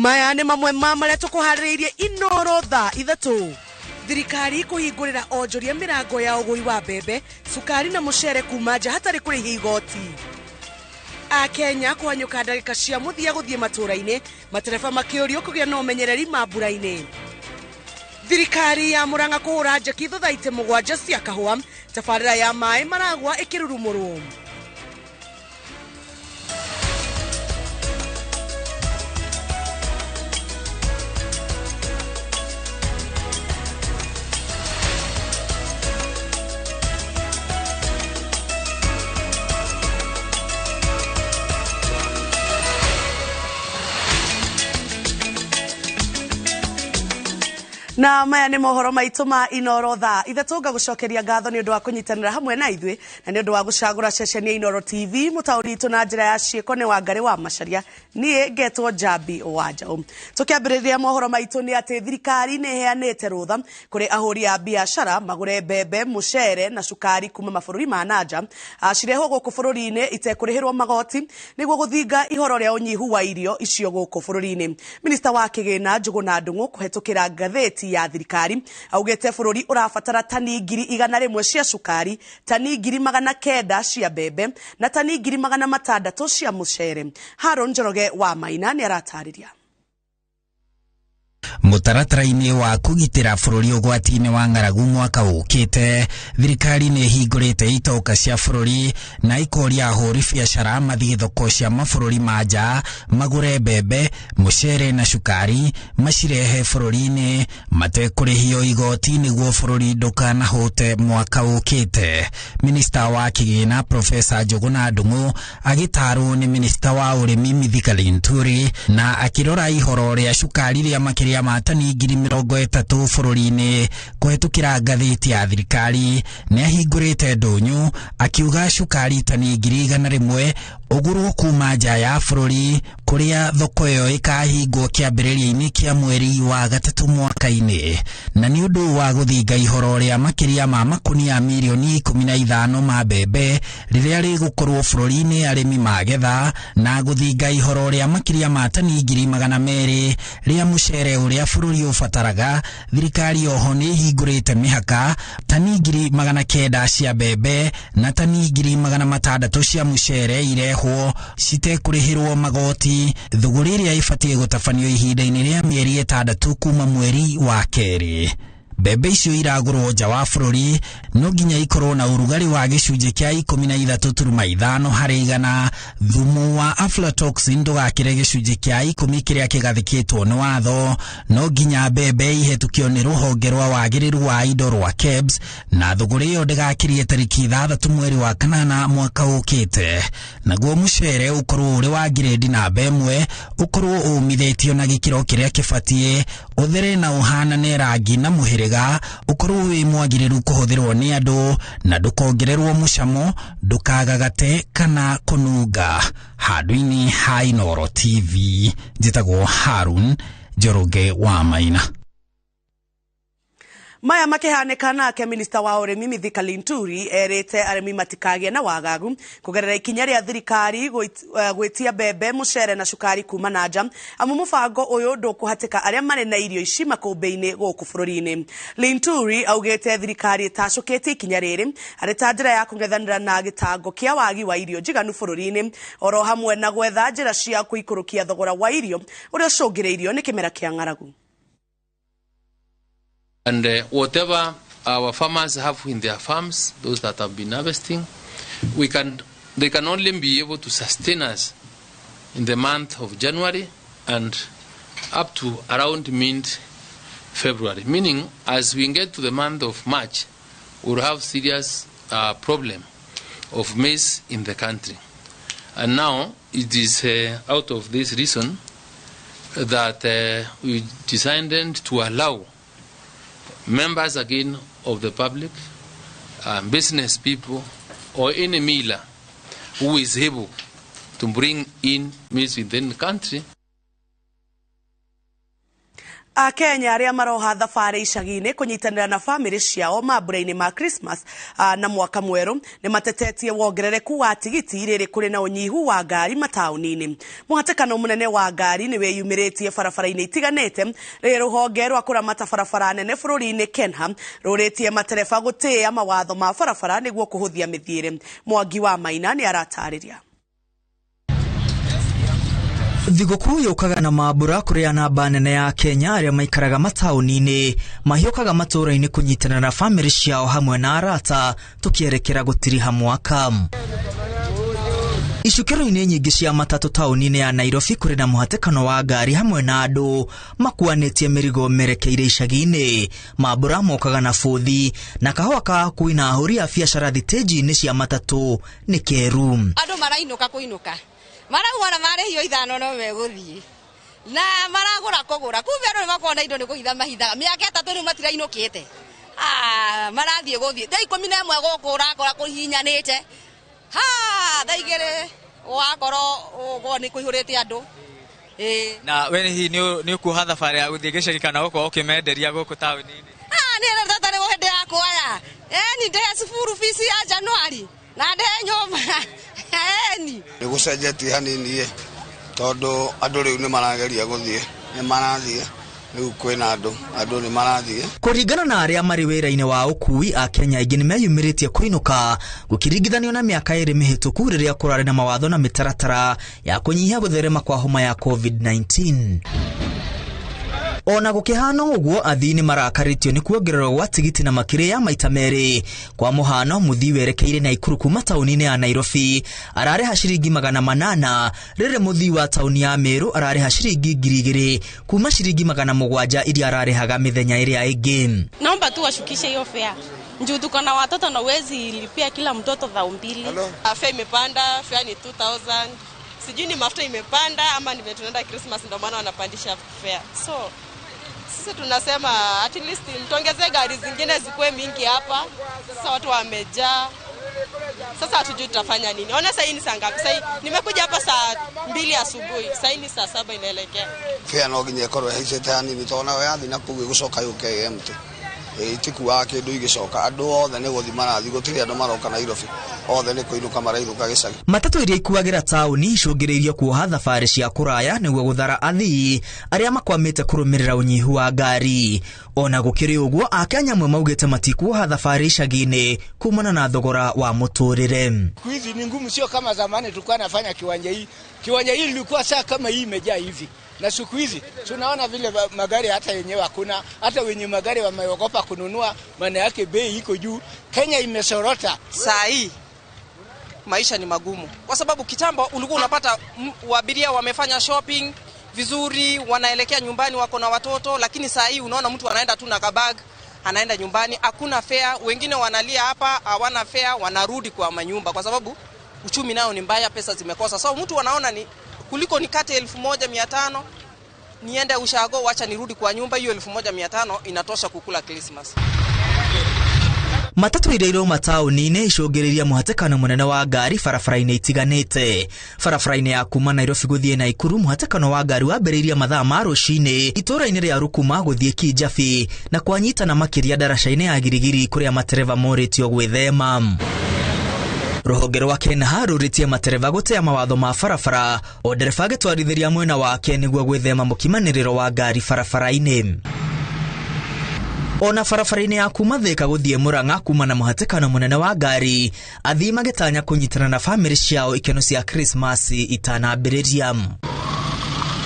Maya nĩ mamwe ma marĩa tũkũharĩrĩirie Inoro thaa 3. Thirikari kũhingũrĩra onjoria mĩrango ya ũgũri wa mbembe, cukari na mũcere kuma nja hatarĩ kũrĩhia igoti. Akenya kũhanyũka ndagĩka cia mũthia gũthiĩ matũũra-inĩ, matereba makĩũrio kũgĩa na ũmenyereri mambura-inĩ. Thirikari ya Murang'a kũhũra njeki thothaitĩ 7 cia kahũa, tabarĩra ya maĩ maragwa ĩkĩrurumũrwo. Na maya nĩ mohoro maitũ ma Inoro thaa 3. Ngagũcokeria ngatho nĩ ũndũ wa kũnyitanĩra hamwe na ithuĩ na nĩ ũndũ wa gũcagũra ceceni ya Inoro TV. Mũtaũri witũ na njĩra ya ciĩko nĩ Wangarĩ wa Macharia, niĩ ngetwo Njambi wa Njaũ. Tũkĩambĩrĩria mohoro maitũ nĩ atĩ thirikari nĩ ĩheanĩte rũtha kũrĩ ahũri a biacara magũre mbembe, mũcere na cukari kuma mabũrũri ma nanja, cirehwo gũkũ bũrũri-inĩ itekũrĩhĩrwo magoti nĩguo gũthinga ihoro rĩa ũnyihu wa irio icio gũkũ bũrũri-inĩ. Minista wa Kĩgĩna Njũgũna Ndung'u kũhetũkĩra ngathĩti ya thirikari augĩte bũrũri ũrabatara tani 100,000 cia cukari, tani 900,000 cia mbembe na tani 600,000 cia mũcere. Haron Njoroge wa Maina nĩ aratarĩria. Mũtaratara-inĩ wa kũgitĩra bũrũri ũgwati-inĩ wa ng'aragu mwaka ũkĩte, thirikari nĩ ĩhingũrĩte itoka cia bũrũri na ikoria ahũri biacara mathiĩ thoko cia mabũrũri ma nja magũre mbembe, mũcere na cukari macirehe bũrũri-inĩ matekũrĩhio igoti nĩguo bũrũri ndũkanahũte mwaka ũkĩte. Minista wa Kĩgĩna Profesa Njũgũna Ndung'u agĩtarwo nĩ minista wa ũrĩmi Mithika Linturi na akĩrora ihoro rĩa cukari rĩa makĩria ma tani 30,000 bũrũri-inĩ kũhetũkĩra ngathĩti ya thirikari nĩ ahingũrĩte ndũnyũ akiuga cukari tani 100,000 ũgũrwo kuma nja ya bũrũri kũrĩa thoko ĩyo ĩkahingwo kĩambĩrĩria-inĩ kĩa mweri wa 3 mwaka-inĩ. Na nĩ ũndũ wa gũthinga ihoro rĩa makĩria ma makunia mirioni 15 ma mbembe rĩrĩa rĩgũkorwo bũrũri-inĩ arĩmi magetha, na gũthinga ihoro rĩa makĩria ma tani 200,000 rĩa mũcere ũrĩa bũrũri ũbataraga, thirikari oho nĩ ĩhingũrĩte mĩhaka tani 900,000 cia mbembe na tani 600,000 cia mũcere irehwo citekũrĩhĩrwo magoti, thũgũrĩ ĩrĩa ĩbatiĩ gũtabanio ihinda-inĩ rĩa mĩeri 6 kuma mweri wa 2. Mbembe icio iragũrwo nja wa bũrũri no nginya ikorwo na ũrugarĩ wa gĩcunjĩ kĩa 13.5 harĩ igana, thumu wa aflatoxin ndũgakĩre gĩcunjĩ kĩa 10 kĩrĩa kĩgathĩkĩtwo nĩ watho, no nginya mbembe ihetũkio nĩ rũhonge rwa wagĩrĩru wa indo rwa KEBS, na thũgũrĩ ĩyo ndĩgakĩrie tarĩki 6 mweri wa 8 mwaka ũkĩte. Naguo mũcere ũkorwo ũrĩ wa ngirĩndi namba 1, ũkorwo ũmithĩtio na gĩkĩro kĩrĩa kĩbatiĩ, ũthere na ũhanane rangi na mũhĩrĩga, ũkorwo wĩ mwagĩrĩru kũhũthĩrwo nĩ andũ na ndũkongererwo mũcamo, ndũkagagate kana kũnunga. Handũ-inĩ ha Inoro TV, njĩtagwo Harun Njoroge wa Maina. Maya makĩhanĩka nake minista wa ũrĩmi Mithika Linturi erĩte arĩmi matikagĩe na wagagu kũgerera ikinya rĩa thirikari gwĩtia mbembe, mũcere na cukari kuma na nja, amu mũbango ũyũ ndũkũhatĩka arĩa marĩ na irio ici makũmbĩ-inĩ gũkũ bũrũri-inĩ. Linturi augĩte thirikari ĩtacũkĩtie ikinya rĩrĩ arĩ ta njĩra ya kũng'ethanĩra na gĩtango kĩa wagi wa irio njiganu bũrũri-inĩ, oro hamwe na gwetha njĩra cia kũikũrũkia thogora wa irio ũrĩa ũcũngĩrĩirio nĩ kĩmera kĩa ng'aragu. And whatever our farmers have in their farms, those that have been harvesting, they can only be able to sustain us in the month of January and up to around mid-February. Meaning, as we get to the month of March, we'll have serious problem of maize in the country. And now, it is out of this reason that we decided to allow members again of the public, business people, or any miller who is able to bring in maize within the country. Akenya arĩa maroha thabarĩ icagi-inĩ kũnyitanĩra na bamĩrĩ ciao mambura-inĩ ma Christmas na mwaka mwerũ nĩ matetetie wongerereku wa tigiti rĩrĩ kũrĩ na ũnyihu wa ngari mataũni-inĩ. Mũhatĩkano mũnene wa ngari nĩ wĩyumĩrĩtie barabara-inĩ itiganĩte rĩrĩ rũhonge rwa kũramata barabara nene bũrũri-inĩ KENHA rũrĩtie matereba gũtĩĩa mawatho ma barabara nĩguo kũhũthia mĩthiĩre. Mwangi wa Maina nĩ aratarĩria. Thigũkũ yũkaga na mambura kũrĩa namba nene ya Kenya arĩa maikaraga mataũni-inĩ mahiũkaga matũũra-inĩ kũnyitana na bamĩrĩ ciao hamwe na arata tũkĩerekera gũtiriha mwaka. Icukĩro-inĩ nyingĩ cia matatũ taũni-inĩ ya Nairobi kũrĩ na mũhatĩkano wa ngari hamwe na andũ makuanĩtie mĩrigo merekeire icagi-inĩ. Mambura mokaga na bũthi na kahũa ka akui na ahũri a biacara thitĩnji-inĩ cia matatũ nĩ keru. Andũ marainũka kũinũka marauga ona marĩhio 5 no megũthiĩ na maragũra kũgũra, kumbe andũ nĩmakoragwo na indo nĩ kũhitha mahithaga mĩaka 3 rĩu matirainũkĩte. Marathiĩ gũthiĩ thaa 11 gũkũ ũrakora kũhihinyanĩte, ha thaa 2 ũgakorwo ũguo nĩ kũihũrĩte andũ. Na we hihi nĩ ũkuoha thabarĩ ya gũthiĩ gĩcagi kana gũkorwo ũkĩmenderia gũkũ taũni-inĩ? Nĩ tata nĩ hĩndĩ ya kuoya ni ndehe cukuru fees ya Januari na ndehe nyũmba. Nĩ gũcenjetie hanini tondũ andũ rĩu nĩ marageria gũthiĩ, nĩ marathiĩ rĩu kwĩna andũ, andũ nĩ marathiĩ. Kũringana na arĩa marĩ wĩra-inĩ wa ũkui a Kenya aingĩ nĩ meyumĩrĩtie kũinũka gũkĩringithanio na mĩaka 2 mĩhĩtũku rĩrĩa kũrarĩ na mawatho na mĩtaratara ya kũnyihia gũtherema kwa homa ya COVID-19. Ona gũkĩhana ũguo athii nĩ marakarĩtio nĩ kuongererwo gwa tigiti na makĩria ya maita 2. Kwa mũhano mũthii werekeire Naikuru kuma taũni-inĩ ya Nairobi ararĩha ciringi 800, rĩrĩ mũthii wa taũni ya Meru ararĩha ciringi 2000 kuma ciringi 700 iria ararĩhaga mĩthenya ĩrĩa ĩngĩ. Naomba tu washukishe hiyo fare. Njoo tuko na watoto na uwezi lipia kila mtoto 2000. Fare imepanda, fare ni 2000. Sijui ni mafuta imepanda ama ni tunaenda Christmas ndio maana wanapandisha fare. So sisi tunasema at least mtongeze gari zingine zikuwe mingi hapa. Sasa watu wamejaa. Sasa hatujui tutafanya nini. Ona sasa ni saa ngapi? Sasa nimekuja hapa saa 2 asubuhi. Sasa ni saa 7 inaelekea. Fare no nginya ikorwo ihaicĩte hanini tondũ nayo yathi na kũu ĩgũcoka yũke empty. Itikuaga kĩndũ igĩcoka, andũ othe nĩ gũthiĩ marathiĩ, gũtirĩ andũ maroka Nairobi, othe nĩ kũinũka marainũka gĩcagi. Matatũ iria ikuagĩra taũni icũngĩrĩirio kuoha thabarĩ cia kũraya nĩguo gũthara athii arĩa makwamĩte kũrũmĩrĩra ũnyihu wa ngari. Ona gũkĩrĩ ũguo Akenya amwe maugĩte matikuoha thabarĩ icagi-inĩ kumana na thogora wa mũtũrĩre. Siku hizi ni ngumu, sio kama zamani tulikuwa nafanya kiwanja hii. Kiwanja hii ilikuwa saa kama hii imejaa hivi. Na siku hizi tunaona vile magari hata yenyewe hakuna, hata wenye magari wameogopa kununua, maana yake bei iko juu. Kenya imesorota. Saa hii maisha ni magumu kwa sababu kitambo ulikuwa unapata abiria wamefanya shopping vizuri, wanaelekea nyumbani, wako na watoto, lakini saa hii unaona mtu anaenda tu na kabag, anaenda nyumbani, hakuna fare. Wengine wanalia hapa hawana fare, wanarudi kwa manyumba kwa sababu uchumi nao ni mbaya, pesa zimekosa. So mtu anaona ni kuliko nikate 1500 niende ushago, wacha nirudi kwa nyumba, hiyo 1500 inatosha kukula Christmas. Matatũ iria irauma taũni-inĩ icũngĩrĩirie mũhatĩkano mũnene wa ngari barabara-inĩ itiganĩte. Barabara-inĩ ya kuma Nairobi gũthiĩ Naikuru mũhatĩkano wa ngari wambĩrĩirie mathaa ma rũcinĩ itũũra-inĩ rĩa Rukuma gũthiĩ Kijabi na kwanyitana makĩria ndaraca-inĩ ya Girigiri kũrĩa matereba morĩtio gwĩthema. Rũhonge rwa KENHA rũrĩtie matereba gũtĩa mawatho ma barabara o ndereba agĩtwarithĩria mwena wake nĩguo gwĩthema mũkimanĩrĩro wa ngari barabara-inĩ. Ona barabara-inĩ ya kuma Thika gũthiĩ Murang'a kuma na mũhatĩkano mũnene wa ngari athii magĩtanya kũnyitana na bamĩrĩ ciao ikeno cia Krismasi itanambĩrĩria.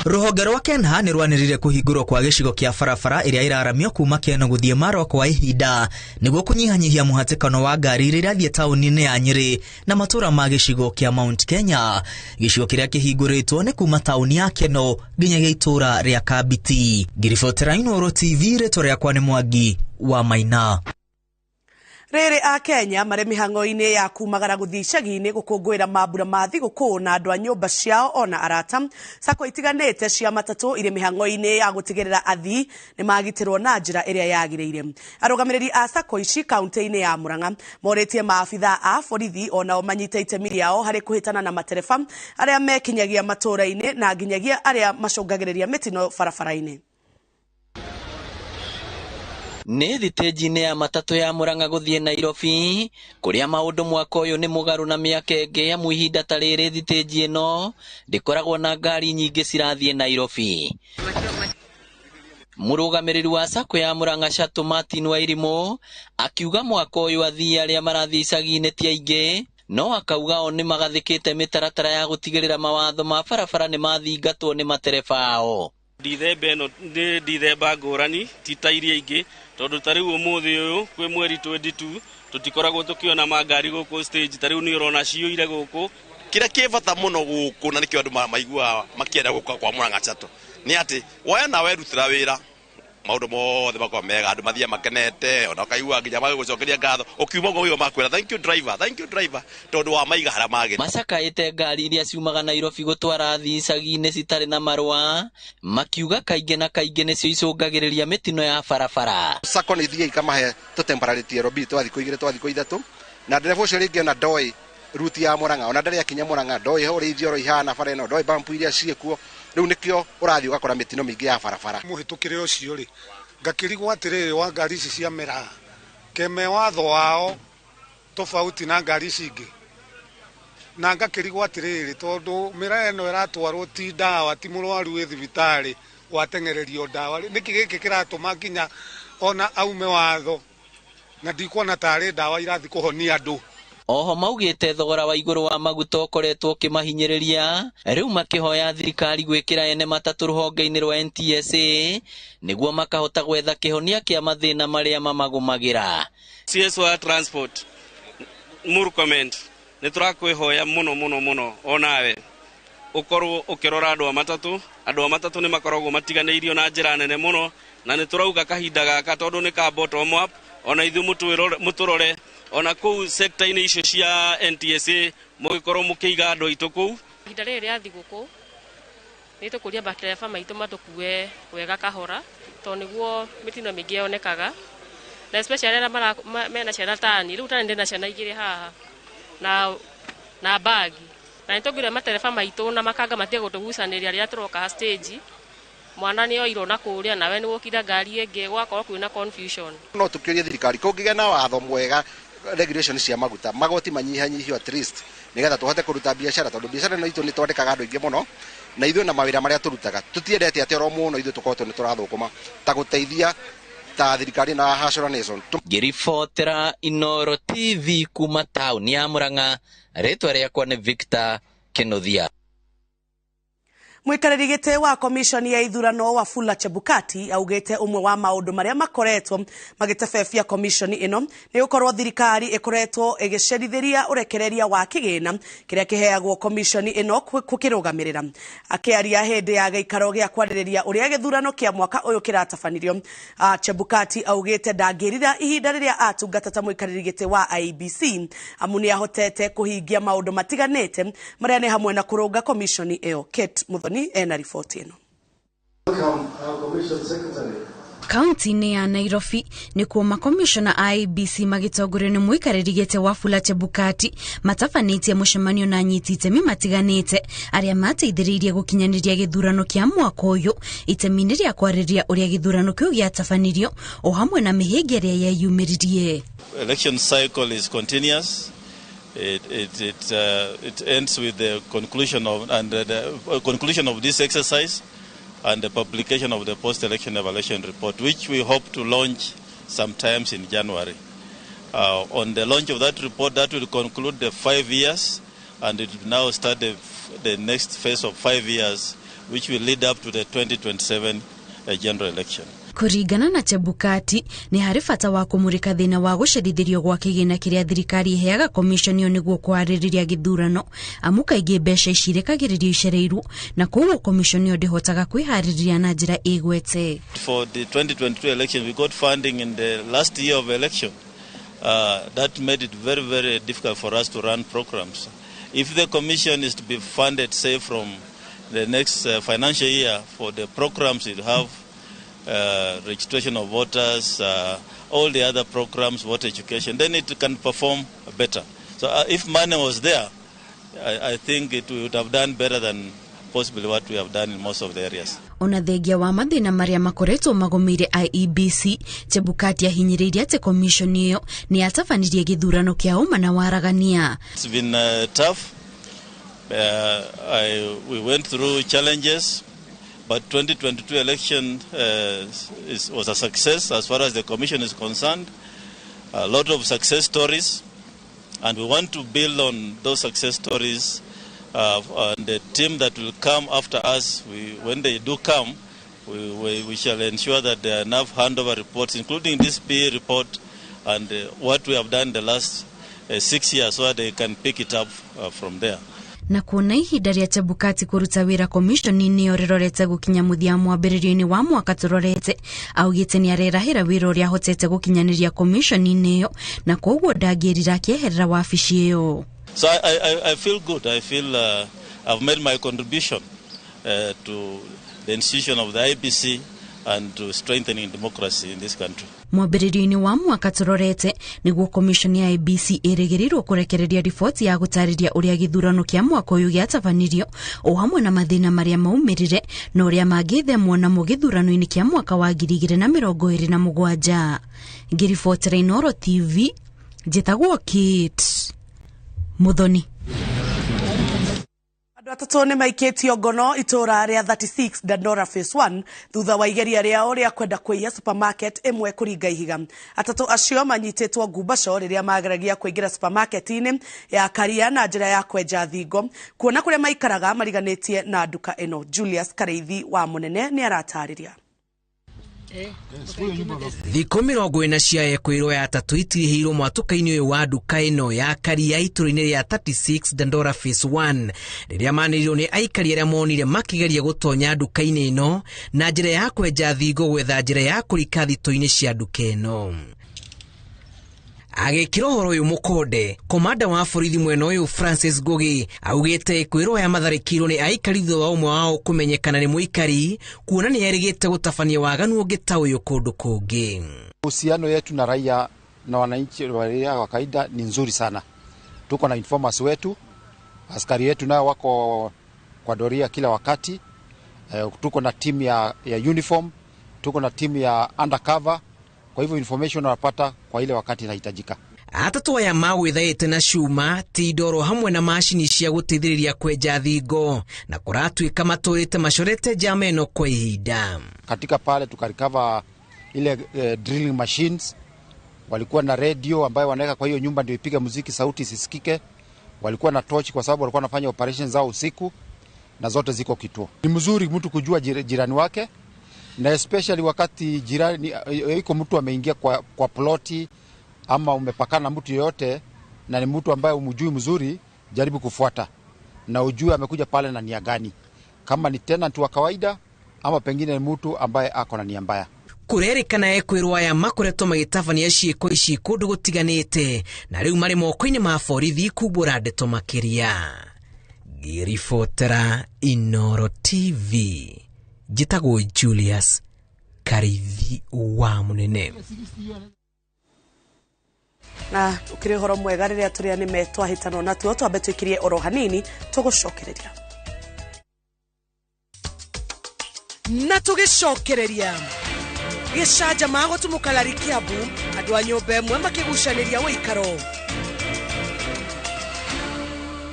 Rũhonge rwa KENHA nĩ rwanĩrĩire kũhingũrwo kwa gĩcigo kĩa barabara ĩrĩa ĩraramio kuma Keno gũthiĩ Marwa kwa ihinda nĩguo kũnyihanyihia mũhatĩkano wa ngari iria irathiĩ taũni-inĩ ya Nyĩrĩ na matũũra ma gĩcigo kĩa Mount Kenya. Gĩcigo kĩrĩa kĩhingũrĩtwo nĩ kuma taũni ya Keno nginyagia itũũra rĩa Kambiti. Ngiribotera Inooro TV, rĩtwa rĩakwa nĩ Mwangi wa Maina. Rĩrĩ Akenya marĩ mĩhang'o-inĩ ya kumagara gũthiĩ icagi-inĩ gũkũngũĩra mambura ma thigũkũ na andũ a nyũmba ciao ona arata. Sacco itiganĩte cia matatũ irĩ mĩhang'o-inĩ ya gũtigĩrĩra athii nĩ magitĩrwo na njĩra ĩrĩa yagĩrĩire. Arũgamĩrĩri a sacco ici kaunti-inĩ ya Murang'a morĩtie maabitha a borithi onao manyite itemi rĩao harĩ kũhĩtana na matereba arĩa mekinyagia matũũra-inĩ na nginyagia arĩa macũngagĩrĩria mĩtino barabara-inĩ. Nĩ thitĩnji-inĩ ya matatũ ya Murang'a gũthiĩ Nairobi kũrĩa maũndũ mwaka ũyũ nĩ mũgarũ na mĩaka ĩngĩ amu ihinda ta rĩrĩ thitĩnji ĩno ndĩkoragwo na ngari nyingĩ cirathiĩ Nairobi. Mũrũgamĩrĩri wa sacco ya Murang'a Shuttle Martin Wairimu akiuga mwaka ũyũ athii arĩa marathiĩ icagi-inĩ ti aingĩ, no akauga o nĩ magathĩkĩte mĩtaratara ya gũtigĩrĩra mawatho ma barabara nĩ mathingatwo nĩ matereba ao. Ndithemba ĩno nĩ ndithemba ngũrani ti ta iria ingĩ, tondũ ta rĩu ũmũthĩ ũyũ kwĩ mweri 22 tũtikoragwo tũkĩona mangari gũkũ stage, ta rĩu nĩ ũrona ciyũire gũkũ. Kĩrĩa kĩ bata mũno gũkũ na nĩkĩo andũ maiguaga makĩenda gũka kwa Murang'a Shuttle nĩ atĩ woya na werutĩra wĩra maũndũ mothe makoragwo mega, andũ mathiaga makenete, ona ũkaigua nginya magĩgũcokeria ngatho ũkiuma ũguo ũiguaga makwĩra thank you driver, thank you driver, tondũ wamaiga harĩa magĩrĩire. Macakaĩte ngari iria ciumaga Nairobi gũtwara athii icagi-inĩ citarĩ na marũa, makiuga kaingĩ na kaingĩ nĩcio icũngagĩrĩria mĩtino ya barabara. Sacco nĩ ithiaga ikamahe tũ temporary TLB twa thikũ igĩrĩ twa thikũ ithatũ, na ndereba ũcio rĩngĩ ona ndoĩ ruti ya Murang'a, ona ndarĩ akinya Murang'a, ndoĩ ũrĩa ithioro ihana bara ĩno, ndoĩ bampu iria ciĩkuo, rĩu nĩkĩo ũrathiĩ ũgakora mĩtino mĩingĩ ya barabara. Mũhĩtũkĩre ũcio rĩ, ngakĩrigwo atĩrĩrĩ wa ngari ici cia mĩraa keme watho wao tofauti na ngari ici ingĩ, na ngakĩrigwo atĩrĩrĩ tondũ mĩraa ĩno ĩratwarwo ti ndawa, ti mũrwaru wĩ thibitarĩ wateng'ererio ndawa, nĩkĩ gĩkĩ kĩratũma nginya ona aume watho na ndikuona tarĩ ndawa irathiĩ kũhonia andũ. Oho maugĩte thogora wa igũrũ wa maguta ũkoretwo ũkĩmahinyĩrĩria, rĩu makĩhoya thirikari gwĩkĩra ene matatũ rũhonge-inĩ rwa NTSA nĩguo makahota gwetha kĩhonia kĩa mathĩna marĩa mamagũmagĩra. CS wa Transport Murkomen, nĩ tũrakwĩhoya mũno mũno mũno onawe ũkorwo ũkĩrora andũ a matatũ. Andũ a matatũ nĩ makoragwo matiganĩirio na njĩra nene mũno, na nĩ tũrauga kahinda gaka tondũ nĩ ka bottom up, ona ithuĩ mũtũrore ona kũu sector-inĩ icio cia NTSA mũgĩkorwo mũkĩiga andũ aitũ kũu. Ihinda rĩrĩ rĩa thigũkũ nĩ tũkũria matereba maitũ matũkue wega kahora, tondũ nĩguo mĩtino mĩingĩ yonekaga, na especially arĩa mena ciana tani. Rĩu tani ndĩna ciana igĩrĩ haha na bagi, na nĩ tũngĩũria matereba maitũ na makanga matige gũtũgucanĩria rĩrĩa tũroka stage. Mwana nĩ oirwo na kũrĩa nawe nĩ wokire ngari ĩngĩ, gũgakorwo kwĩna confusion. No tũkĩũrie thirikari kũngĩgĩa na watho mwega regulation cia maguta, magoti manyihanyihio at least nigetha tũhote kũruta biacara, tondũ biacara ĩno itũ nĩ twandĩkaga andũ aingĩ mũno, na ithuĩ na mawĩra marĩa tũrutaga tũtiendete atĩ oro mũno ithuĩ tũkorwo nĩ tũrathũkũma ta gũteithia ta thirikari na Hustler Nation. Ngĩribotera Inooro TV kuma taũni ya Murang'a, rĩtwa rĩakwa nĩ Victor Kĩnuthia. Mwikarĩri gĩtĩ wa komishoni ya ithurano Wafula Chebukati augĩte ũmwe wa maũndũ marĩa makoretwo magĩtebebia komishoni ĩno nĩ gũkorwo thirikari ĩkoretwo ĩgĩcerithĩria ũrekereria wa kĩgĩna kĩrĩa kĩheagwo komishoni ĩno gũkĩrũgamĩrĩra. Akĩaria hĩndĩ ya gĩikaro gĩa kwarĩrĩria ũrĩa gĩthurano kĩa mwaka ũyũ kĩratabanirio, Chebukati augĩte ndangĩrira ihinda rĩrĩa atungata ta mũikarĩri gĩtĩ wa IEBC amu nĩ ahotete kũhingia maũndũ matiganĩte marĩa nĩ hamwe na kũrũnga komishoni ĩyo. Kate Muthoni ena riboti ĩno. Kaunti-inĩ ya Nairobi nĩkuo makomishona a IEBC magĩtongorio nĩ mũikarĩri gĩtĩ Wafula Chebukati matabanĩtie mũcemanio na anyiti itemi matiganĩte arĩa mateithĩrĩirie gũkinyanĩria gĩthurano kĩa mwaka ũyũ itemi-inĩ rĩa kwarĩrĩria ũrĩa gĩthurano kĩu gĩatabanirio o hamwe na mĩhĩnga ĩrĩa yeyumĩririe. Election cycle is continuous. It ends with the conclusion of the conclusion of this exercise and the publication of the post-election evaluation report, which we hope to launch sometimes in January. On the launch of that report, that will conclude the 5 years, and it will now start the next phase of 5 years, which will lead up to the 2027 general election. Kũringana na Chebukati nĩ harĩ bata wa kũmũrĩka thĩna wa gũcerithĩrio gwa kĩgĩna kĩrĩa thirikari ĩheaga komishoni ĩyo nĩguo kũharĩrĩria gĩthurano, amu kaingĩ mbeca ici irekagĩrĩrio icereirwo na koguo komishoni ĩyo ndĩhotaga kwĩharĩrĩria na njĩra ĩgwete. For the 2022 election, we got funding in the last year of election. That made it very, very difficult for us to run programs. If the commission is to be funded, say, from the next financial year for the programs it have, registration of voters, all the other programs, voter education, then it can perform better. So if money was there, I think it would have done better than possibly what we have done in most of the areas. Ona thengia wa mathĩna marĩa makoretwo magũmĩire IEBC, Chebukati ahinyĩrĩirie atĩ komishoni ĩyo nĩ yatabanirie gĩthurano kĩa ũma na waragania. It's been tough. We went through challenges, but 2022 election was a success as far as the commission is concerned. A lot of success stories, and we want to build on those success stories. And the team that will come after us, when they do come, we shall ensure that there are enough handover reports, including this PA report and what we have done the last 6 years, so that they can pick it up from there. Na kuona ihinda rĩa Chebukati kũruta wĩra komishoni-inĩ ĩyo rĩrorete gũkinya mũthia mwambĩrĩrio-inĩ wa mwaka tũrorete, augĩte nĩ arerahĩra wĩra ũrĩa ahotete gũkinyanĩria komishoni-inĩ ĩyo na koguo ndangĩrira akĩeherera wabici ĩyo. So I feel good. I feel I've made my contribution to the institution of the IEBC and to strengthening democracy in this country. Mwambĩrĩrio-inĩ wa mwaka tũrorete nĩguo komishoni ya IEBC ĩrĩgĩrĩirwo kũrekereria riboti ya gũtarĩria ũrĩa gĩthurano kĩa mwaka ũyũ gĩatabanirio o hamwe na mathĩna marĩa maumĩrire na ũrĩa mangĩthemwo namo gĩthurano-inĩ kĩa mwaka wa 2027. Ngĩribotera Inooro TV, njĩtagwo Kate Muthoni. Andũ atatũ nĩ maikĩtio ngono itũra rĩa 36 Dandora Phase 1 thutha wa igeria rĩao rĩa kwenda kũiya supermarket ĩmwe kũringa ihiga. Atatũ acio manyitĩtwo ngumbaco rĩrĩa mageragia kũingĩra supermarket-inĩ ya Karia na njĩra ya kwenja thingo kuona kũrĩa maikaraga mariganĩtie na nduka ĩno. Julius Kareithi wa Mũnene nĩ aratarĩria. Thikũ 40 cia ekwĩrwo ya atatũ itirihĩirwo mwatũka-inĩ ũyũ wa nduka ĩno ya Karia itũra-inĩ rĩa 36 Dandora Phase 1 rĩrĩa manĩrĩirwo nĩ aikari arĩa monire makĩgeria gũtonya nduka-inĩ ĩno na njĩra ya kwenja thingo gwetha njĩra ya kũrika thitũ-inĩ cia nduka ĩno. Agĩkĩra ũhoro ũyũ mũkonde, komanda wa borithi mwena ũyũ Francis Ngugi augĩte kwĩrwo ya matharĩkĩirwo nĩ aikari thutha wa ũmwe wao kũmenyekana nĩ mũikari kuona nĩ erĩgĩte gũtabania waganu ũngĩ ta ũyũ kũndũ kũngĩ. Uhusiano yetu na raia na wananchi wa raia wa kawaida ni nzuri sana. Tuko na informers wetu, askari wetu nao wako kwa doria kila wakati. Tuko na timu ya uniform, tuko na timu ya undercover. Kwa hivyo information wanapata kwa ile wakati inahitajika. Atatũ aya magwĩthaĩte na cuma ti ndoro hamwe na macini cia gũteithĩrĩria kwenja thingo na kũratuĩka matũrĩte macorete njama ĩno kwa ihinda. Katika pale tukarecover ile drilling machines, walikuwa na radio ambayo wanaweka kwa hiyo nyumba ndio ipige muziki sauti isisikike, walikuwa na torch kwa sababu walikuwa wanafanya operations zao usiku, na zote ziko kituo. Ni mzuri mtu kujua jirani wake, na especially wakati jirani yuko mtu ameingia kwa ploti ama umepakana mtu yoyote na ni mtu ambaye umjui mzuri, jaribu kufuata na ujue amekuja pale na nia gani, kama ni tenant wa kawaida ama pengine ni mtu ambaye ako na nia mbaya. Kũrerĩkana ekwĩrwo aya makoretwo magĩtabania ciĩko ici kũndũ gũtiganĩte na rĩu marĩ moko-inĩ ma borithi kumbũra ndeto makĩria. Ngĩribotera Inooro TV, njĩtagwo Julius Karithi wa Mũnene. Na ukiri horo mwega rĩrĩa tũrĩa nĩme twahĩtanwo natuo twambe twĩkirie oro hanini tũgũcokereria na tũgĩcokereria gĩcanjama gũtumũka Kiambu andũ a nyũmba ĩmwe makĩgucanĩria ũikaro.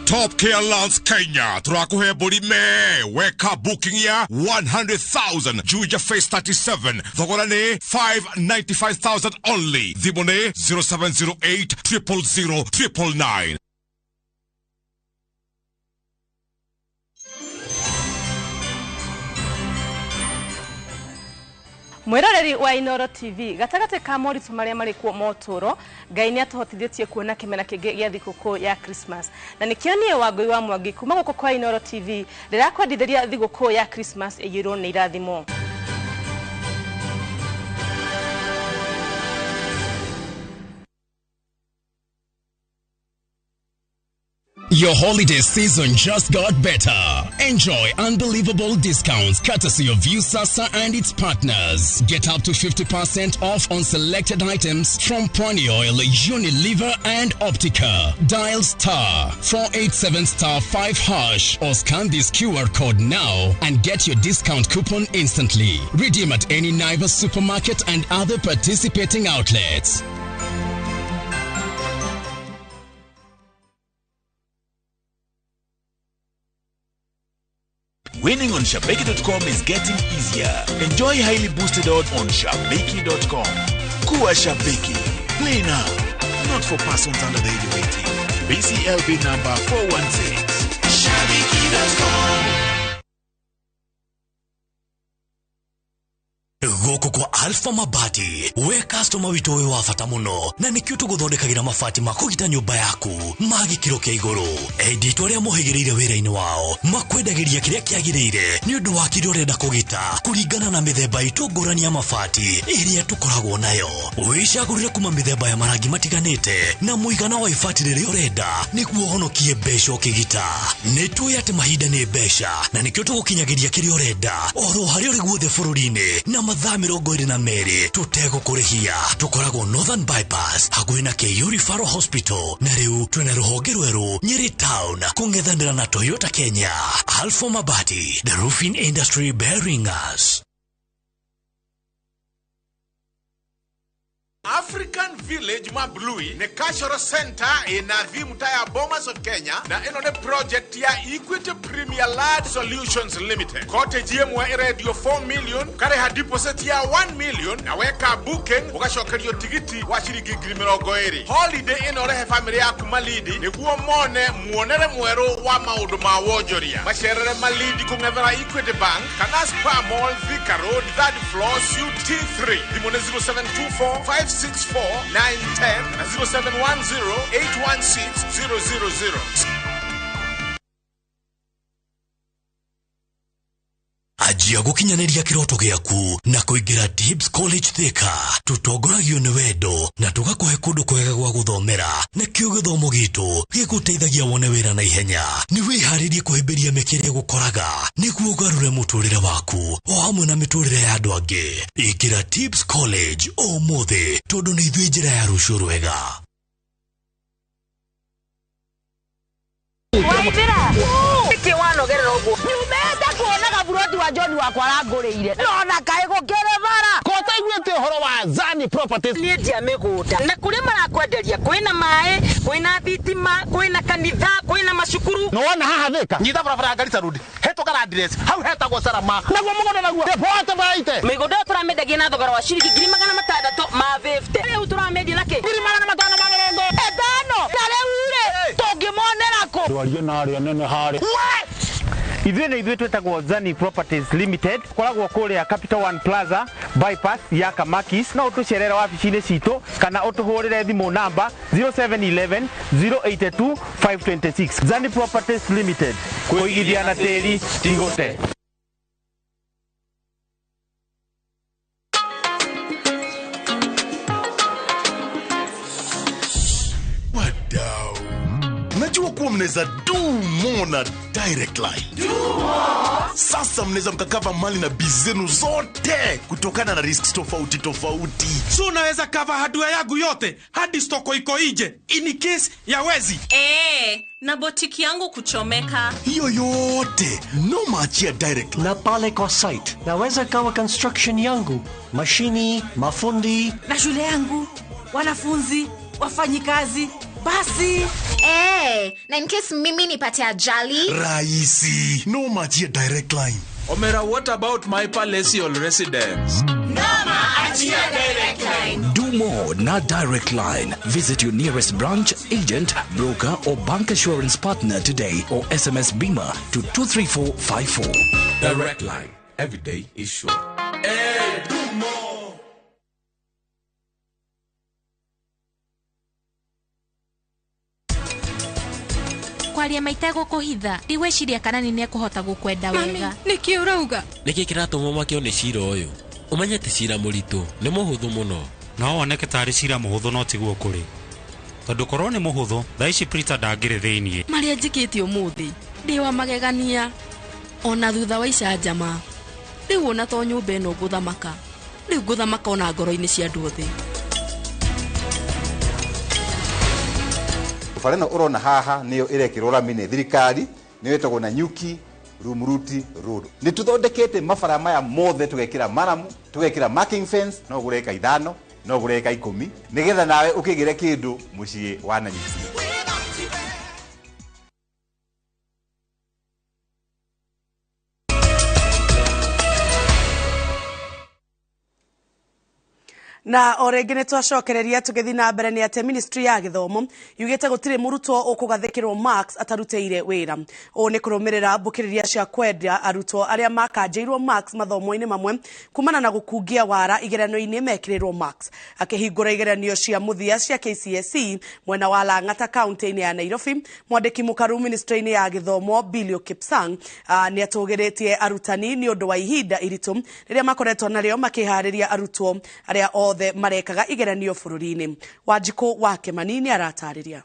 Top Care Lands Kenya turakuhe mbũri me weka booking ya 100,000 Juja Phase 37 thogora nĩ 595,000 only. Thimũ nĩ 0708 000 999. Mwiroreri wa Inooro TV gatagati ka moritũ marĩa marĩ kuo motũro Ngai nĩ atũhotithĩtie kuona kĩmera kĩngĩ gĩa thigũkũ ya Christmas na nĩkĩo niĩ Wangũi wa Mwangi kuma gũkũ kwa Inooro TV ndĩrakwendithĩria thigũkũ ya Christmas ĩiyũirwo nĩ irathimo. Your holiday season just got better. Enjoy unbelievable discounts courtesy of Viusasa and its partners. Get up to 50% off on selected items from Pwani Oil, Unilever and Optica. Dial star 487 star 5 hash or scan this QR code now and get your discount coupon instantly. Redeem at any Naivas supermarket and other participating outlets. Winning on Shabiki.com is getting easier. Enjoy highly boosted odds on Shabiki.com. Kuwa Shabiki. Play now. Not for persons under the age of 18. BCLB number 416. Shabiki.com. Gũkũ kwa Alpha Mabati we customer witũ wĩ wa bata mũno na nĩkĩo tũgũthondekagĩra mabati ma kũgita nyũmba yaku ma gĩkĩro kĩa igũrũ. Endia itũ arĩa mohĩgĩrĩire wĩra-inĩ wao makwendagĩria kĩrĩa kĩagĩrĩire nĩ ũndũ wa kĩrĩa ũrenda kũgita kũringana na mĩthemba itũ ngũrani ya mabati ĩrĩa tũkoragwo nayo. Wĩcagũrĩre kuma mĩthemba ya marangi matiganĩte na mũigana wa ibati rĩrĩa ũrenda nĩguo ũhonokie mbeca ũkĩgita. Nĩ tũĩ atĩ mahinda nĩ mbeca na nĩkĩo tũgũkinyagĩria kĩrĩa ũrenda oro harĩa ũrĩ guothe bũrũri-inĩ na mathaa 22 tũtegũkũrĩhia. Tũkoragwo Northern Bypass hakuhĩ na KU Referral Hospital na rĩu twĩna rũhonge rwerũ Nyeri Town kũng'ethanĩra na Toyota Kenya. Alpha Mabati, the roofing industry bearing us. African Village Mablui ne cultural center inathi mtaa ya Bomas of Kenya na ino ne project ya Equity Premier Land Solutions Limited. Cottage yemwe radio 4 million kare ha deposit ya 1 million na weka booking ugacokerio tigiti wa ciringi 20,000. Holiday ino rehe family yaku Malindi niguo mone muonere mweru wa maundu ma wonjoria. Macerere Malindi kung'ethera Equity Bank kana Spa Mall Thika Road 3rd floor suite T3. Thimũ nĩ 0724 564 910 na 0710 816 000. Anjia gũkinyanĩria kĩroto gĩaku na kũingĩra Tibbs College Thika. Tũtongoragio nĩ wendo na tũgakũhe kũndũ kwega gwa gũthomera nakĩo gĩthomo gitũ gĩgũteithagia wone wĩra na ihenya. Nĩ wĩharĩrie kũhĩmbĩria mĩeke ĩrĩa ĩgũkoraga nĩguo ũgarũre mũtũrĩre waku o hamwe na mĩtũrĩre ya andũ angĩ. Ingĩra Tibbs College ũmũthĩ tondũ nĩ ithuĩ njĩra ya rũciũ rwega. Waithira nĩkĩ wanogerera ũguo? Nyumĩte kuona gaburoti wa John wakwa arangũrĩire nona kaĩ gũkĩrĩ bara. Ko ũtaiguĩte ũhoro wa Zani Properties? Niĩ ndia mĩgũnda na kũrĩa marakwenderia kwĩna maĩ, kwĩna thitima, kwĩna kanitha, kwĩna macukuru. Nĩ wona haha Thika nyita barabara ya Garissa Road hetũka Landress hau hetagwo Salama naguo mũgũnda naguo depote baite. Mĩgũnda ĩyo tũramĩendagia na thogora wa ciringi 650,000. Rĩu tũramĩendia na kĩ? 550,000. Na rĩu rĩ tũngĩmonera kũ? Ndwarie na arĩa nene harĩa. Ithuĩ nĩ ithuĩ twĩtagwo Zani Properties Limited, koragwo kũrĩa Capital One Plaza bypass ya Kamakis. No ũtũcerere wabici-inĩ citũ kana ũtũhũrĩre thimũ namba 0711 082 526. Zani Properties Limited, kũigithia na tĩri ti gũte. Wadau, najua kuwa mnaweza do more na Direct Line. Do more. Sasa mnaweza mkakava mali na biz zenu zote kutokana na risks tofauti tofauti. So unaweza cover hardware yangu yote hadi stoko iko nje in case ya wezi. Na botiki yangu kuchomeka. Hiyo yote no maachia Direct Line. Na pale kwa site naweza kawa construction yangu, mashini, mafundi na shule yangu, wanafunzi, wafanyikazi. Basi. Na in case mimi nipate ajali. Raisi, no machia Direct Line. Omera, what about my palatial residence? Noma achia Direct Line. Do more na Direct Line. Visit your nearest branch, agent, broker or bank assurance partner today or SMS BIMA to 23454. Direct Line. Every day is sure. Hey, do more. Kwaria maita gũkũhitha ndigwĩciria kana nĩ nĩekũhota gũkwenda wega. Nĩkĩ ũrauga? Nĩkĩ kĩratũma makĩo nĩ cira ũyũ? Ũmenye ti cira mũritũ, nĩ mũhũthũ mũno. No woneke tarĩ cira mũhũthũ no tiguo kũrĩ. Tondũ korwo nĩ mũhũthũ, thaa ici Prita ndangĩrĩ thĩiniĩ. Marĩa njĩkĩte ũmũthĩ ndĩ wa magegania ona thutha wa icanjama. Rĩu ona to nyũmba ĩno ngũthamaka, rĩu ngũthamaka ona ngoro-inĩ cia andũ othe. Bara ĩno ũrona haha nĩyo ĩrekĩrwo rami nĩ thirikari, nĩyo ĩtagwo Nanyuki Rumuruti Road. Nĩ tũthondekete mabara maya mothe, tũgekĩra maramu, tũgekĩra marking fence, no ũgũre ĩka 5, no ũgũre ĩka 10, nĩgetha nawe ũkĩgĩre kĩndũ mũciĩ wa Nanyuki. Na o rĩngĩ nĩ twacokereria tũgĩthiĩ na mbere nĩ atĩ ministry ya gĩthomo yugĩte gũtirĩ mũrutwo ũkũgathĩkĩrwo marks atarutĩire wĩra. Ũũ nĩ kũrũmĩrĩra mbũkĩrĩria cia kwenda arutwo arĩa makanjĩirwo marks mathomo-inĩ mamwe kumana na gũkungia wara igeranio-inĩ mekĩrĩrwo marks. Akĩhingũra igeranio cia mũthia cia KCSE mwena wa Lang'ata kaunti-inĩ ya Nairobi, mwandĩki mũkaru ministry-inĩ ya gĩthomo Bilio Kipsang nĩ atũgĩrĩtie arutani nĩ ũndũ wa ihinda iritũ rĩrĩa makoretwo narĩo makĩharĩria arutwo arĩa othe marekaga igeranio bũrũri-inĩ. Wanjikũ wa Kĩmani nĩ aratarĩria.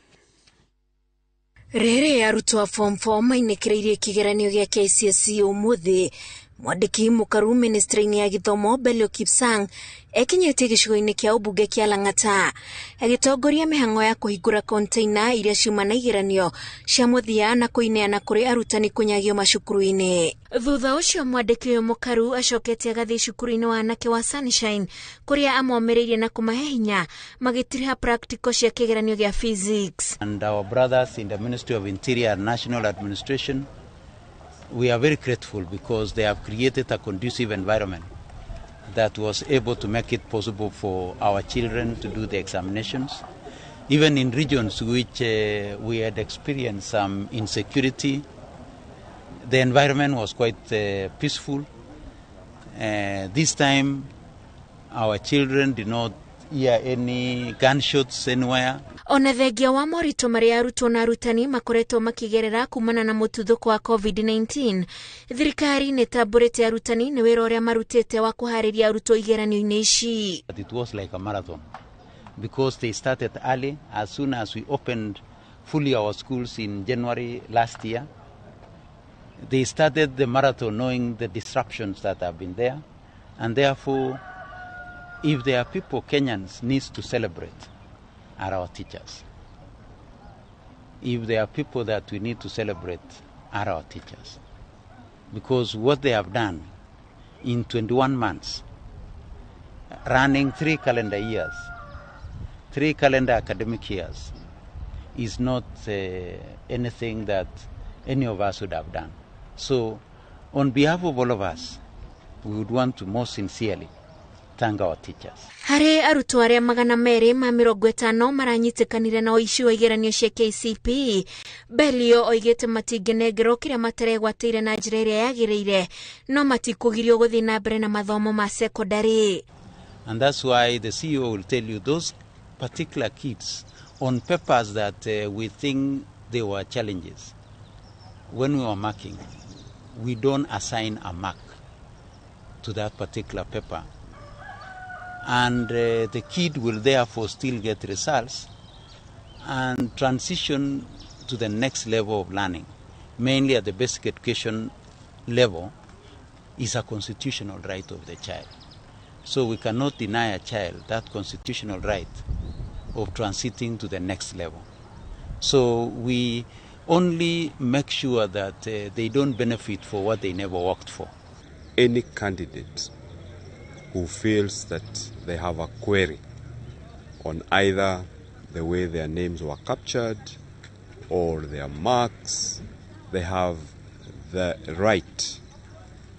Rĩrĩ arutwo a form 4 mainĩkĩrĩirie kĩgeranio gĩa KCSE ũmũthĩ, mwandĩki mũkaru ministry-inĩ ya gĩthomo Belio Kipsang ekinyĩtie gĩcigo-inĩ kĩa ũmbunge kĩa Lang'ata agĩtongoria mĩhang'o ya kũhingũra container iria ciuma na igeranio cia mũthia na kũineana kũrĩ arutani kũnyagio macukuru-inĩ. Thutha ũcio mwandĩki ũyũ mũkaru acokete agathiĩ cukuru-inĩ wa anake wa Sunshine kũrĩa amomĩrĩirie na kũmahe hinya magĩtiriha practical cia kĩgeranio gĩa physics. And our brothers in the Ministry of Interior and National Administration, we are very grateful because they have created a conducive environment that was able to make it possible for our children to do the examinations. Even in regions which we had experienced some insecurity, the environment was quite peaceful. This time, our children did not hear any gunshots anywhere. Ona thengia wa moritũ marĩa arutwo na arutani makoretwo makĩgerera kumana na mũtuthũko wa COVID-19, thirikari nĩ ĩtambũrĩte arutani nĩ wĩra ũrĩa marutĩte wa kũharĩria arutwo igeranio-inĩ ici. It was like a marathon because they started early. As soon as we opened fully our schools in January last year, they started the marathon knowing the disruptions that have been there, and therefore if there are people Kenyans needs to celebrate, are our teachers. If there are people that we need to celebrate, are our teachers. Because what they have done in 21 months, running 3 calendar years, 3 calendar academic years, is not anything that any of us would have done. So, on behalf of all of us, we would want to most sincerely thank our teachers. Harĩ arutwo arĩa 250 maranyitĩkanire na ũici wa igeranio cia KCPE, Belio oigĩte matingĩnengerwo kĩrĩa materegwatĩire na njĩra ĩrĩa yagĩrĩire, no matikũgirio gũthiĩ na mbere na mathomo ma secondary. And that's why the CEO will tell you those particular kids on papers that we think they were challenges. When we were marking, we don't assign a mark to that particular paper. And the kid will therefore still get results and transition to the next level of learning, mainly at the basic education level, is a constitutional right of the child. So we cannot deny a child that constitutional right of transiting to the next level. So we only make sure that they don't benefit for what they never worked for. Any candidate who feels that they have a query on either the way their names were captured or their marks, they have the right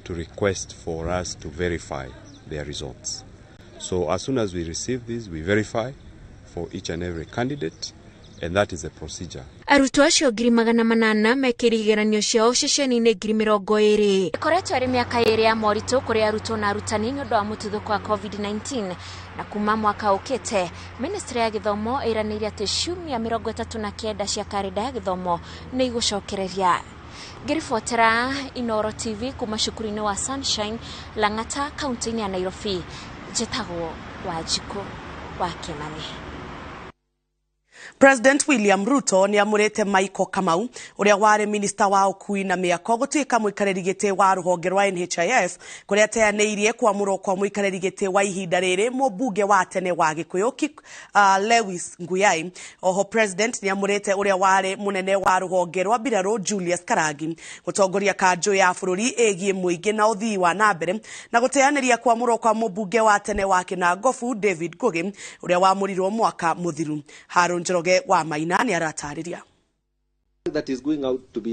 to request for us to verify their results. So as soon as we receive this, we verify for each and every candidate, and that is the procedure. Arutwo acio 800,000 mekĩire igeranio ciao ceceni-inĩ 20,000. Ĩkoretwo ĩrĩ mĩaka 2 ya moritũ kũrĩ arutwo na arutani nĩ ũndũ wa mũtuthũko wa COVID-19, na kuma mwaka ũkĩte ministry ya gĩthomo ĩranĩire atĩ ciumia 39 cia karenda ya gĩthomo nĩ igũcokereria. Ngĩribotera Inooro TV kuma cukuru-inĩ wa Sunshine, Lang'ata, kaunti-inĩ ya Nairobi, njĩtagwo Wanjikũ wa Kĩmani. President William Ruto ni amurite Michael Kamau uria wari minister wa ukui na miako gutuika muikariri giti wa ruhonge rwa NHIF kuria teaneirie kwamurwo kwa muikariri giti wa ihinda riri mubunge wa tene wa Gikuyu Lewis Nguyai. Oho President ni amurite uria wari munene wa ruhonge rwa mbirarũ Julius Karangi gutongoria kanjo ya bururi igie muingi na uthii wa na mbere na guteanĩria kwamurwo kwa mubunge wa tene wa Kinangofu David Ngugi uria wamurirwo mwaka muthiru. Harun Njoroge wa Maina ni aratariria.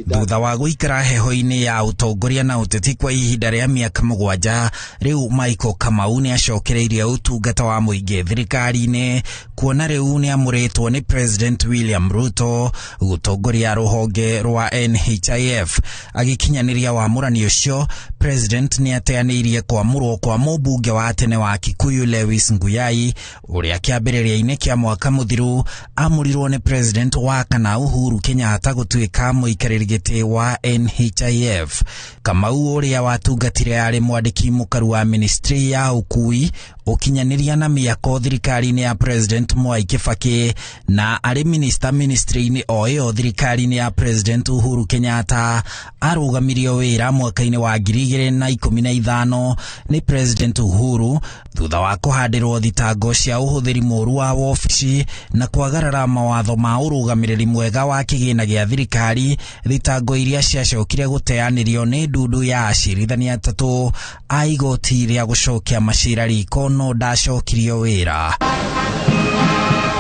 Thutha wa guikara heho-inĩ ya ũtongoria na ũteti kwa ihinda rĩa mĩaka 7 rĩu Michael Kamau nĩ acokereirie ũtungata wa mũingĩ thirikari-inĩ kuona rĩu nĩ amũrĩtwo nĩ President William Ruto gũtongoria rũhonge rwa NHIF. Agĩkinyanĩria wamũrani ũcio, President nĩ ateanĩirie kwamũrwo kwa mũmbunge wa tene wa Kikuyu Lewis Nguyai ũrĩa kĩambĩrĩria-inĩ kĩa mwaka mũthiru amũrirwo nĩ President wa kana Uhuru Kenyatta gũtuĩka mũikarĩri gĩtĩ wa NHIF. Kamau ũrĩa watungatire arĩ mwandĩki mũkaru wa ministry ya ũkui ũkinyanĩria na mĩako thirikari-inĩ ya President Mwai Kibaki na arĩ minister ministry-inĩ o ĩyo thirikari-inĩ ya President Uhuru Kenyatta arũgamirio wĩra mwaka-inĩ wa 2015 nĩ President Uhuru thutha wa kũhandĩrwo thitango cia ũhũthĩri mũũru wa wobici na kwagarara mawatho ma ũrũgamĩrĩri mwega wa kĩgĩna gĩa thirikari, thitango iria ciacokire gũteanĩrio nĩ ndundu ya acirithania 3 a igoti rĩa gũcokia macira riko no ndacokirio wĩra.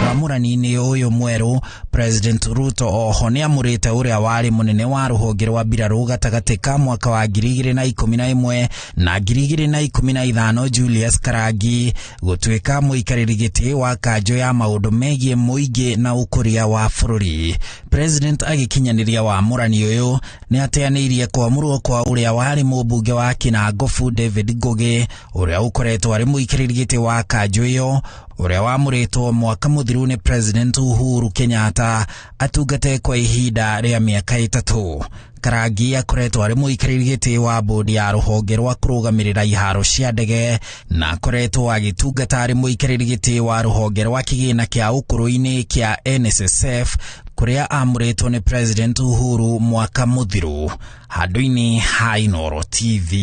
Wamũrani-inĩ ũyũ mwerũ, President Ruto oho nĩ amũrĩte ũrĩa warĩ mũnene wa rũhonge rwa mbirarũ gatagatĩ ka mwaka wa 2011 na 2015 Julius Karangi gũtuĩka mũikarĩri gĩtĩ wa kanjo ya maũndũ megiĩ mũingĩ na ũkũria wa bũrũri. President agĩkinyanĩria wamũrani ũyũ nĩ ateanĩirie kwamũrwo kwa ũrĩa warĩ mũmbunge wa Kinangofu David Ngugi ũrĩa ũkoretwo arĩ mũikarĩri gĩtĩ wa kanjo ĩyo ũrĩa wamũrĩtwo mwaka mũthiru nĩ President Uhuru Kenyatta atungate kwa ihinda rĩa mĩaka 3. Karangi akoretwo arĩ mũikarĩri gĩtĩ wa bodi ya rũhonge rwa kũrũgamĩrĩra iharo cia ndege na akoretwo agĩtungata arĩ mũikarĩri gĩtĩ wa rũhonge rwa kĩgĩna kĩa ũkũrũ-inĩ kĩa NSSF kũrĩa amũrĩtwo nĩ President Uhuru mwaka mũthiru. Handũ-inĩ ha Inooro TV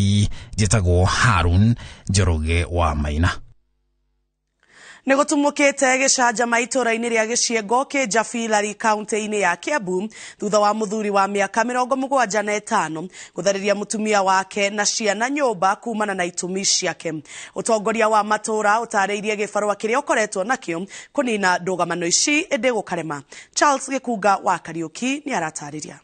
njĩtagwo Harun Njoroge wa Maina. Nĩ gũtumũkĩte gĩcanjama itũũra-inĩ rĩa Gĩciengo Kĩnjabilari kaunti-inĩ ya Kiambu thutha wa mũthuri wa mĩaka 75 gũtharĩria mũtumia wake na ciana nyũmba kumana na itũmi ciake. Ũtongoria wa matũũra ũtarĩirie gĩbarũa kĩrĩa ũkoretwo nakĩo kũnina ndũgamano ici ĩndĩ gũkarema. Charles Gĩkunga wa Kariũki nĩ aratarĩria.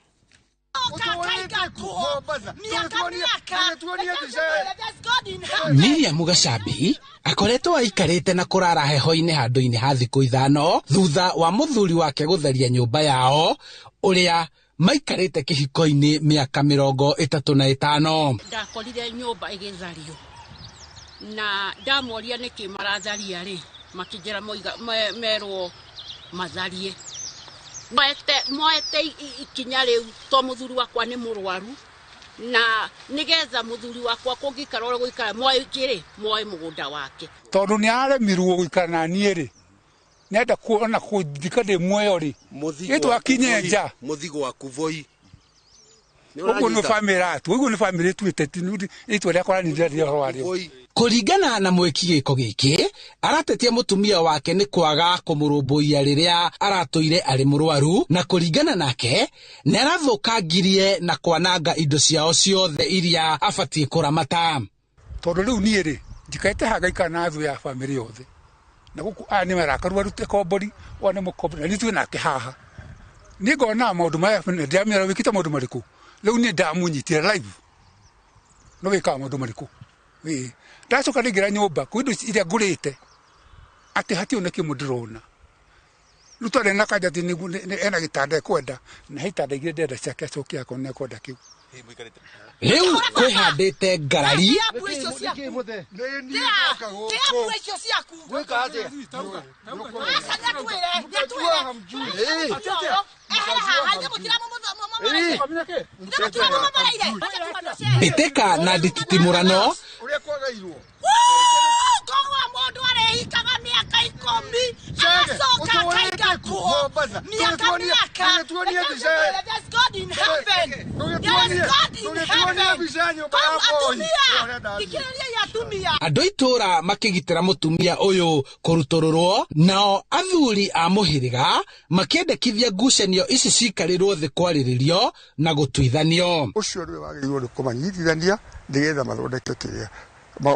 Miriam Gacambi akoretwo aikarĩte na kũrara heho-inĩ handũ-inĩ ha thikũ 5 thutha wa mũthuri wake gũtheria nyũmba yao ũrĩa maikarĩte kĩhiko-inĩ mĩaka 35. Ndakorire nyũmba ĩgĩthario na ndamoria nĩkĩ maratharia rĩ, makĩnjĩra merwo matharie moete ikinya rĩu to mũthuri wakwa nĩ mũrwaru na nigetha mũthuri wakwa kũngĩikara ũrĩa gũikara moe kĩrĩ moe mũgũnda wake tondũ nĩ aremirwo gũikara na niĩ rĩ nĩenda kuona kũthika ndĩ muoyo rĩ ĩtwakinye nja mũthigo waku voi ũguo nĩ bamĩrĩ atu ũguo nĩ bamĩrĩ ĩtuĩte itua rĩakwa rĩanindĩra ũhoro warĩo. Kũringana na mwĩki gĩko gĩkĩ aratetia mũtumia wake nĩ kwaga kũmũrũmbũiya rĩrĩa aratũire arĩ mũrwaru na kũringana nake nĩ arathũkangirie na kwananga indo ciao ciothe iria abatiĩ kũramata. Tondũ rĩu niĩ rĩ njikarĩte haha ngaikara na thũ ya bamĩrĩ yothe na gũkũ aya nĩ marakaru arute kombori aya nĩ mũkombori na niĩ twĩ nake haha niĩ ngona maũndũ maya ndĩramenya wĩkĩte maũndũ marĩkũ rĩu niĩ ndamũnyitire live no wĩkaga maũndũ marĩkũ. Ndacoka ndaingĩra nyũmba kwĩ indo iria ngũrĩte atĩ hatirĩ ona kĩmwe ndĩrona. Rĩu twarĩ na kanja atĩ ena gĩtanda ekwenda na he itanda igĩrĩ ndĩrenda ciake acoke akorwo nĩ ekwenda kĩu. Rĩu kwĩhandĩte ngarari mbĩtĩka na ndititimũrano Ndĩrakwo mĩaka mĩaka. There's God in heaven. There is God in heaven. Kau atumia, thikĩrĩriai atumia. Andũ a itũũra makĩgitĩra mũtumia ũyũ kũrutũrũrwo, nao athuri a mũhĩrĩga makĩendekithia ngucanio ici cikarĩrwo thĩ kwarĩrĩrio na gũtuithanio. Ũcio nĩwe wagĩrĩirwo nĩ kũmanyitithania nĩgetha mathondeke kĩrĩa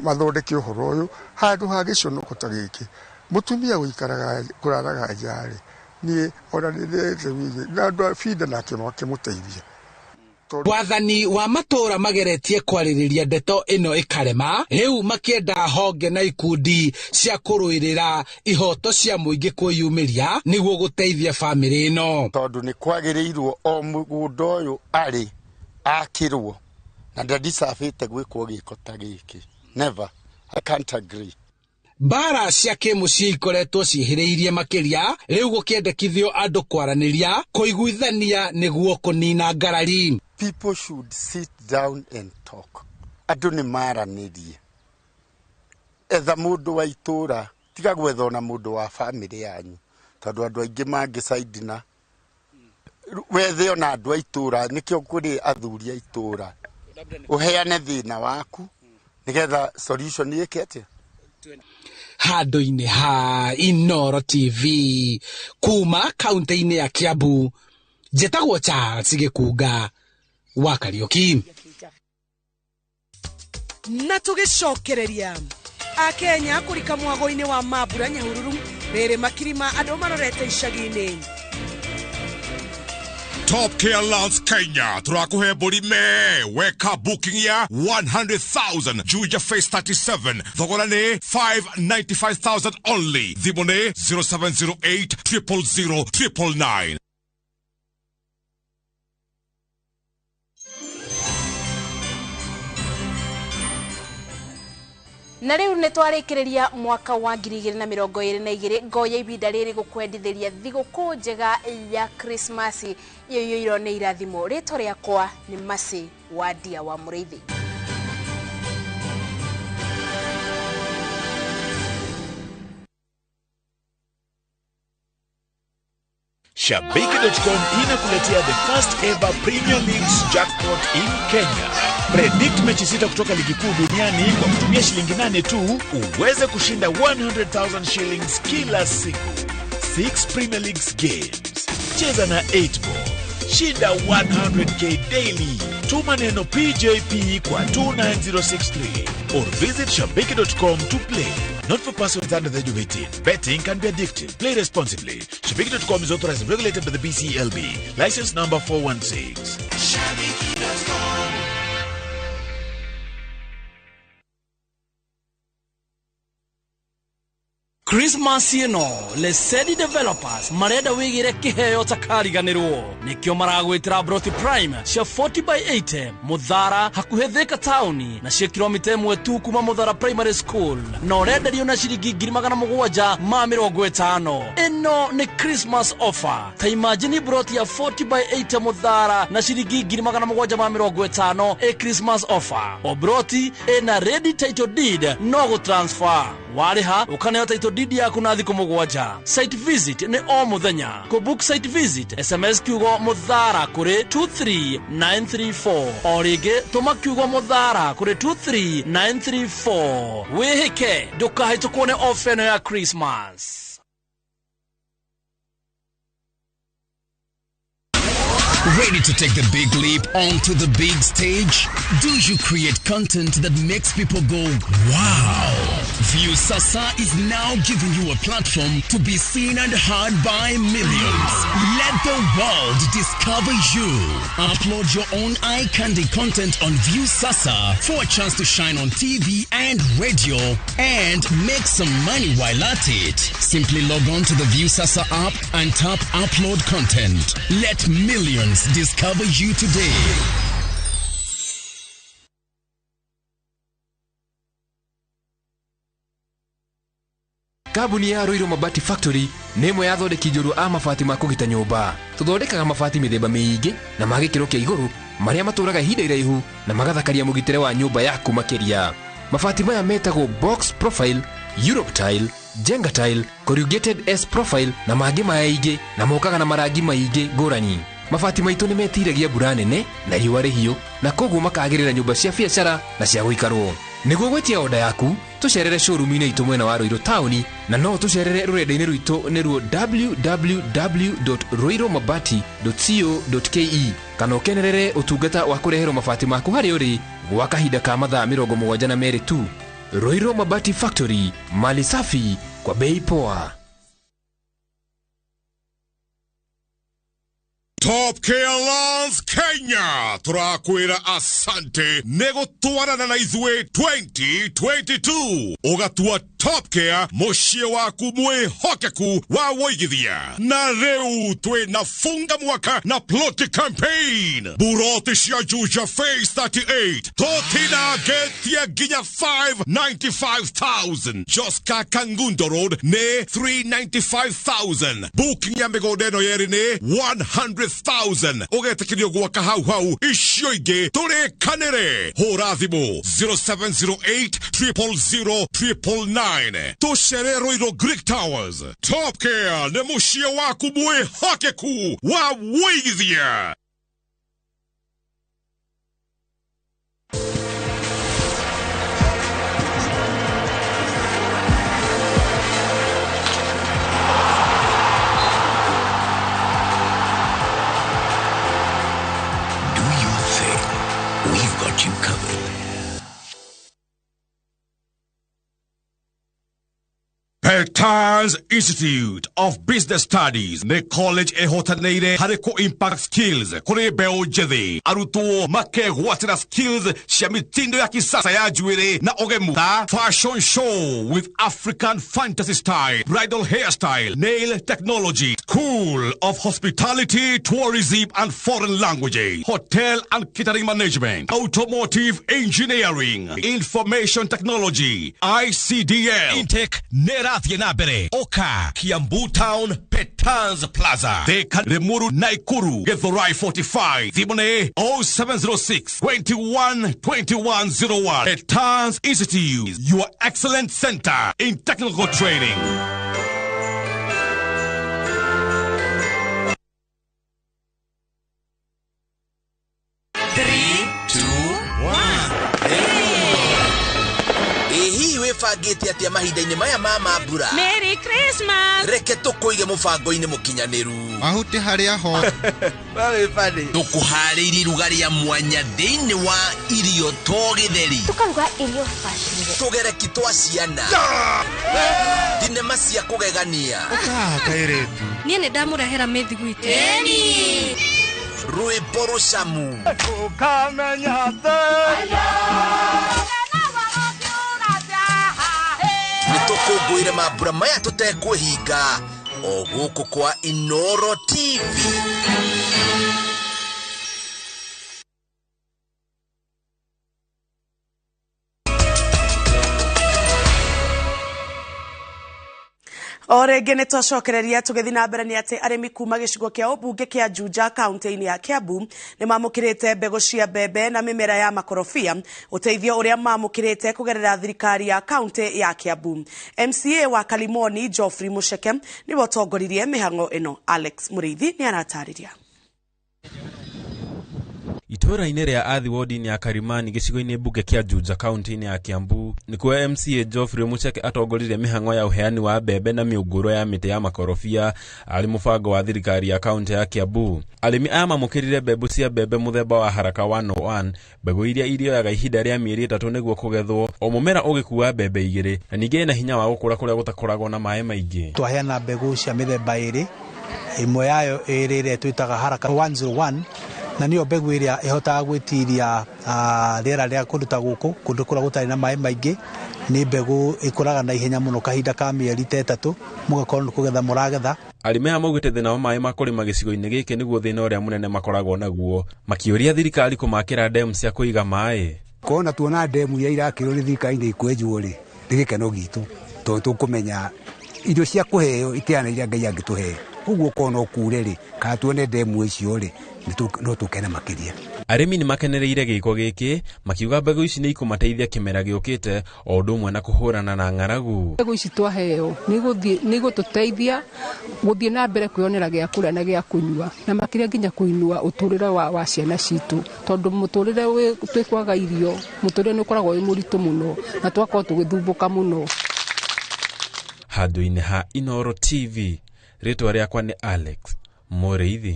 mathondeke ũhoro ũyũ handũ ha gĩconoko ta gĩkĩ. Mũtumia gũikaraga kũraraga nja-rĩ, niĩ ona nĩ na andũ a binda nake makĩmũteithia. Wathani wa matũũra mageretie kwarĩrĩria ndeto ĩno ĩkarema, rĩu makĩenda honge na ikundi cia kũrũĩrĩra ihoto cia mũingĩ kwĩyumĩria nĩguo gũteithia bamĩrĩ ĩno. Tondũ nĩ kwagĩrĩirwo o mũgũnda ũyũ arĩ akĩrwo na ndadicabĩte gwĩkwo gĩko ta gĩkĩ. Never. I can't agree. Mbara cia kĩmũciĩ ikoretwo ciĩhĩrĩirie makĩria, rĩu gũkĩendekithio andũ kwaranĩria, kũiguithania nĩguo kũnina ngarari. People should sit down and talk. Andũ nĩ maranĩrie. Etha mũndũ wa itũũra, tiga gwetha ona mũndũ wa bamĩrĩ yanyu, tondũ andũ aingĩ mangĩcaidina. Wethe ona andũ a itũũra, nĩkĩo kũrĩ athuri a itũũra. Ũheane thĩna waku, nĩgetha solution ĩke atĩa? Handũ-inĩ ha Inooro TV kuma kaunti-inĩ ya Kiambu, njĩtagwo Charles Gĩkunga wa Kariũki. Na tũgĩcokereria Akenya kũrika mwago-inĩ wa mambura Nyahururu, rĩrĩ makiri ma andũ marorete icagi-inĩ. Top Care Lands Kenya turakuhe mbũri me weka booking ya 100,000 Juja Phase 37 thogora nĩ 595,000 only. Thimũ nĩ 0708 000 999. Na rĩu nĩ twarĩkĩrĩria mwaka wa 2022 ngoya ibinda rĩrĩ gũkwendithĩria thigũkũ njega ya Krismasi ĩyũirwo nĩ irathimo. Rĩtwa rĩakwa nĩ Mercy wa Ndia wa Mũrĩithi. Shabiki.com inakuletea the first ever Premier League's jackpot in Kenya. Predict mechi 6 kutoka ligi kuu duniani kwa kutumia shilingi 8 tu uweze kushinda 100,000 shillings kila siku. 6 Premier Leagues games. Cheza na 8 ball. Shinda 100k daily. Tuma neno PJP kwa 29063 or visit shabiki.com to play. Not for persons under the age of 18. Betting can be addictive. Play responsibly. Shabiki.com is authorized and regulated by the BCLB. License number 416. Shabiki.com. Christmas ĩno Lesedi Developers marenda wĩgĩre kĩheo takariganĩrwo nĩkĩo maragwĩtĩra Broti Prime cia 40 by 80 Mũthara hakuhĩ Thika taũni na cia kilomita 1 tu kuma Mũthara Primary School na ũrenderio na ciringi 750 ĩno nĩ Christmas offer. Ta imagine broti ya 40 by 80 Mũthara na ciringi 750 ĩ Christmas offer. O broti ĩna ready title deed no gũtransfer warĩha ũkaneo title deed yaku na thikũ 7. Site visit nĩ o mũthenya. Kũ book site visit SMS kiugo Mũthara kũrĩ 23934 o rĩngĩ tũma kiugo Mũthara kũrĩ 23934. Wĩhĩke ndũkahĩtũkwo nĩ ofa ĩno ya Christmas. Ready to take the big leap onto the big stage? Do you create content that makes people go, wow? Viusasa is now giving you a platform to be seen and heard by millions. Let the world discover you. Upload your own eye candy content on Viusasa for a chance to shine on TV and radio and make some money while at it. Simply log on to the Viusasa app and tap Upload Content. Let millions discover you today. Kambuni ya Ruiru Mabati Factory nĩ ĩmwe ya athondeki njorua a mabati ma kũgita nyũmba. Tũthondekaga mabati mĩthemba mĩingĩ na ma gĩkĩro kĩa igũrũ marĩa matũraga ihinda iraihu na magathakaria mũgitĩre wa nyũmba yaku makĩria. Mabati maya metagwo box profile, Europe tile, Jenga tile, corrugated S profile na mangĩ maingĩ, na mokaga na marangi maingĩ ngũrani. Mabati maitũ nĩ metiragia mbura nene na riũa rĩhiũ, na koguo makagĩrĩra nyũmba cia biacara na cia gũikarwo. Nĩguo gwĩtia oda yaku, tũcerere showroom-inĩ itũ mwena wa Ruiru taũni, na no tũcerere rũrenda-inĩ rwitũ nĩruo www.ruirumabati.co.ke, kana ũkenerere ũtungata wa kũreherwo mabati maku harĩa ũrĩ gwa kahinda ka mathaa 72 tu. Ruiru Mabati Factory, mali safi kwa bei poa. Top Care Lands Kenya turakwira asante nĩ gũtwarana na ithuĩ 2022 ũgatua Top Care mũciĩ waku mwĩhokeku wa wũigithia. Na rĩu twĩna funga mwaka na ploti campaign, buroti cia Juja Phase 38 tũtinangĩtie nginya 595,000, Joska Kangundo Road nĩ 395,000, booking ya mĩgũnda ĩno yerĩ nĩ 100,000, ũgetĩkĩrio gwaka hau hau, icio ingĩ tũrĩkanĩre. Hũra thimũ 0708 000 999, tũcere Ruiru Greek Towers. Top Care nĩ mũciĩ waku mwĩhokeku wa wũigithia. Do your thing. We've got you covered. Petans Institute of Business Studies nĩ college ĩhotanĩire harĩ kũ impact skills kũrĩ mbeũ njĩthĩ, arutwo makegwatĩra skills cia mitindo ya kisasa ya njuĩrĩ na ũgemu ta fashion show with African fantasy style, bridal hairstyle, nail technology, school of hospitality, tourism and foreign languages, hotel and catering management, automotive engineering, information technology, ICDL. Intake nĩ ĩrathiĩ na mbere. Oka Kiambu Town, Petans Plaza, Thika, Limuru, Nakuru, Githurai 45. Thimũ nĩ 0706 21 2101. Petans Institute, your excellent center in technical training. Ĩ hihi wĩbangĩte atĩa mahinda-inĩ maya ma mambura? Merry Christmas! Reke tũkũige mũbango-inĩ mũkinyanĩru. Mahuti harĩa ho. Tũkũharĩirie iruga rĩa mwanya thĩinĩ wa irio to gĩtheri. Tũkaruga irio bacĩrĩre. Tũgereki twa ciana. Thinema cia kũgegania. Ũkahaha kairĩtu. Niĩ nĩ ndamũrehera mĩthiguiti. Ĩni! Rwĩmbo rũcamu. Ũkamenya thĩ. Nĩtũkũngũĩre mambura maya tũtekwĩhinga o gũkũ kwa Inoro TV. O rĩngĩ nĩ twacokereria tũgĩthiĩ na mbere nĩ atĩ arĩmi kuma gĩcigo kĩa ũmbunge kĩa Juja kaunti-inĩ ya Kiambu nĩ mamũkĩrĩte mbegũ cia mbembe na mĩmera ya makorobia, ũteithio ũrĩa mamũkĩrĩte kũgerera thirikari ya kaunti ya Kiambu. MCA wa Kalimoni Geoffrey Mucheke nĩwe ũtongoririe mĩhang'o ĩno. Alex Mũrĩithi nĩ aratarĩria. Itũũra-inĩ rĩa Athi wodi-inĩ ya Karimani gĩcigo-inĩ mbunge kĩa Juja kaunti-inĩ ya Kiambu nĩkuo MCA Geoffrey Mucheke atongoririe mĩhang'o ya ũheani wa mbembe na mĩũngũrwa ya mĩtĩ ya makorobia arĩ mũbango wa thirikari ya kaunti ya Kiambu. Arĩmi aya mamũkĩrire mbegũ cia mbembe mũthemba wa Haraka 101, mbegũ iria irĩoyaga ihinda rĩa mĩeri 3 nĩguo kũgethwo, o mũmera ũgĩkua mbembe 2, na ningĩ ĩna hinya wa gũkũra kũrĩa gũtakoragwo na maĩ maingĩ. Twaheana mbegũ cia mĩthemba 2, ĩmwe yayo ĩrĩ ĩrĩa twĩtaga Haraka 101, na nĩyo mbegũ ĩrĩa ĩhotaga gwĩtiria rĩera rĩa kũndũ ta gũkũ, kũndũ kũrĩa gũtarĩ na maĩ maingĩ. Nĩ mbegũ ĩkũraga na ihenya mũno kahinda ka mĩeri ta 3, mũgakorwo nĩ kũgetha mũragetha. Arĩmi aya maugĩte thĩna wa maĩ ma kũrĩma gĩcigo-inĩ gĩkĩ nĩguo thĩna ũrĩa mũnene makoragwo naguo, makĩũria thirikari kũmakĩra ndemu cia kũiga maĩ. Kona tuona ndemu iria irakĩrwo nĩ thirikari nĩ ikwenjwo rĩ, nĩ gĩkeno gitũ, tondũ tũkũmenya irio cia kũheo itiana iria Ngai angĩtũhe. Koguo korwo no kure rĩ, kana tuone ndemu icio rĩ, no tũkene makĩria. Arĩmi nĩ makenereire gĩko gĩkĩ makiuga mbegũ ici nĩ ikũmateithia kĩmera gĩũkĩte o ũndũ ũmwe na kũhũrana na ng'aragu. Mbegũ ici twaheo nĩ igũtũteithia gũthiĩ na mbere kwĩyonera gĩa kũrĩa na gĩa kũnyua, na makĩria nginya kũinua ũtũrĩre wa ciana citũ, tondũ mũtũrĩre twĩ kwaga irio, mũtũrĩre nĩ ũkoragwo wĩ mũritũ mũno na twakorwo tũgĩthumbũka mũno. Handũ-inĩ ha Inooro TV, rĩtwa rĩakwa nĩ Alex Mũrĩithi.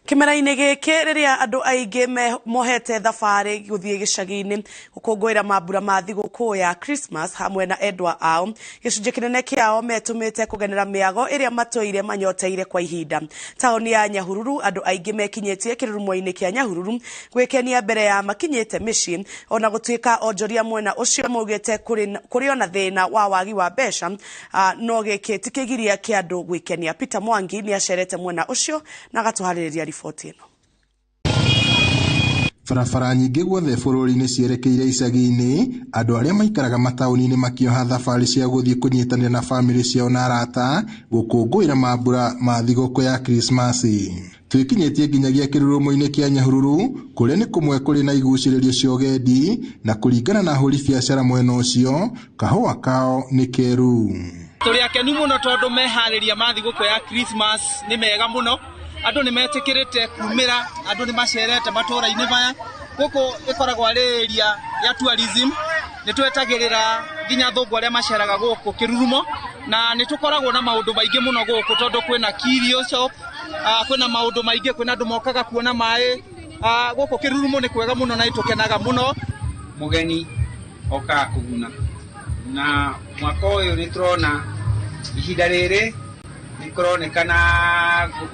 Kĩmera-inĩ gĩkĩ rĩrĩa andũ aingĩ mohete thabarĩ gũthiĩ gĩcagi-inĩ gũkũngũĩra mambura ma thigũkũ ya Christmas hamwe na endwa ao, gĩcunjĩ kĩnene kĩao metũmĩte kũgenera mĩago ĩrĩa matũire manyoteire kwa ihinda. Taũni ya Nyahururu andũ aingĩ mekinyĩtie kĩrurumo-inĩ kĩa Nyahururu gwĩkenia mbere ya makinyĩte mĩciĩ, ona gũtuĩka onjoria mwena ũcio maugĩte kũrĩ ona thĩna wa wagi wa mbeca, no gĩkĩ ti kĩgiria kĩa andũ gwĩkenia. Peter Mwangi nĩ acerete mwena ũcio na agatũharĩrĩria riboti ĩno. Barabara nyingĩ guothe bũrũri-inĩ cierekeire icagi-inĩ, andũ arĩa maikaraga mataũni-inĩ makĩoha thabarĩ cia gũthiĩ kũnyitanĩra na bamĩrĩ ciao na arata gũkũngũĩra mambura ma thigũkũ ya Krismasi. Twĩkinyĩtie nginyagia kĩrurumo-inĩ kĩa Nyahururu kũrĩa nĩ kũmwe kũrĩ na igucĩrĩrio cia ũgendi, na kũringana na ahũri biacara mwena ũcio, kahũa kao nĩ keru. Tũrĩ akenu mũno tondũ meharĩria ma thigũkũ ya Christmas nĩ mega mũno. Andũ nĩ metĩkĩrĩte kumĩra, andũ nĩ macerete matũũra-inĩ maya. Gũkũ ĩkoragwo arĩ area ya tourism, nĩ twetagĩrĩra nginya athũngũ arĩa maceraga gũkũ kĩrurumo, na nĩ tũkoragwo na maũndũ maingĩ mũno gũkũ tondũ kwĩna curio shop, kwĩna maũndũ maingĩ, kwĩna andũ mokaga kuona maĩ. Gũkũ kĩrurumo nĩ kwega mũno na nĩtũkenaga mũno. Mũgeni okaga kũguna, na mwaka ũyũ nĩ tũrona ihinda rĩrĩ nĩ kũronekana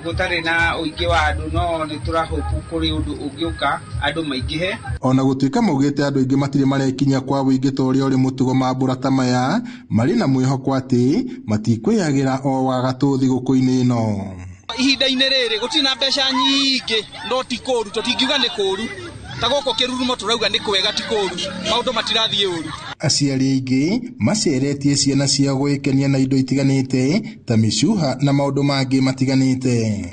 gũtarĩ na ũingĩ wa andũ, no nĩ tũrahopu kũrĩ ũndũ ũngĩũka andũ maingĩhe. Ona gũtuĩka maugĩte andũ aingĩ matirĩ marekinya kwa wũingĩ ta ũrĩa ũrĩ mũtugo mambura ta maya, marĩ na mwĩhoko atĩ matikwĩyagĩra o wagatũ thigũkũ-inĩ ĩno. Ihinda-inĩ rĩrĩ gũtirĩ na mbeca nyingĩ, no ti kũũru, tũtingiuga nĩ kũũru. Ta gũkũ kĩrurumo tũrauga nĩ kwega, ti kũũru, maũndũ matirathiĩ ũru. Aciari aingĩ maceretie ciana ciao gwĩkenia na indo itiganĩte ta mĩcuha na maũndũ mangĩ matiganĩte.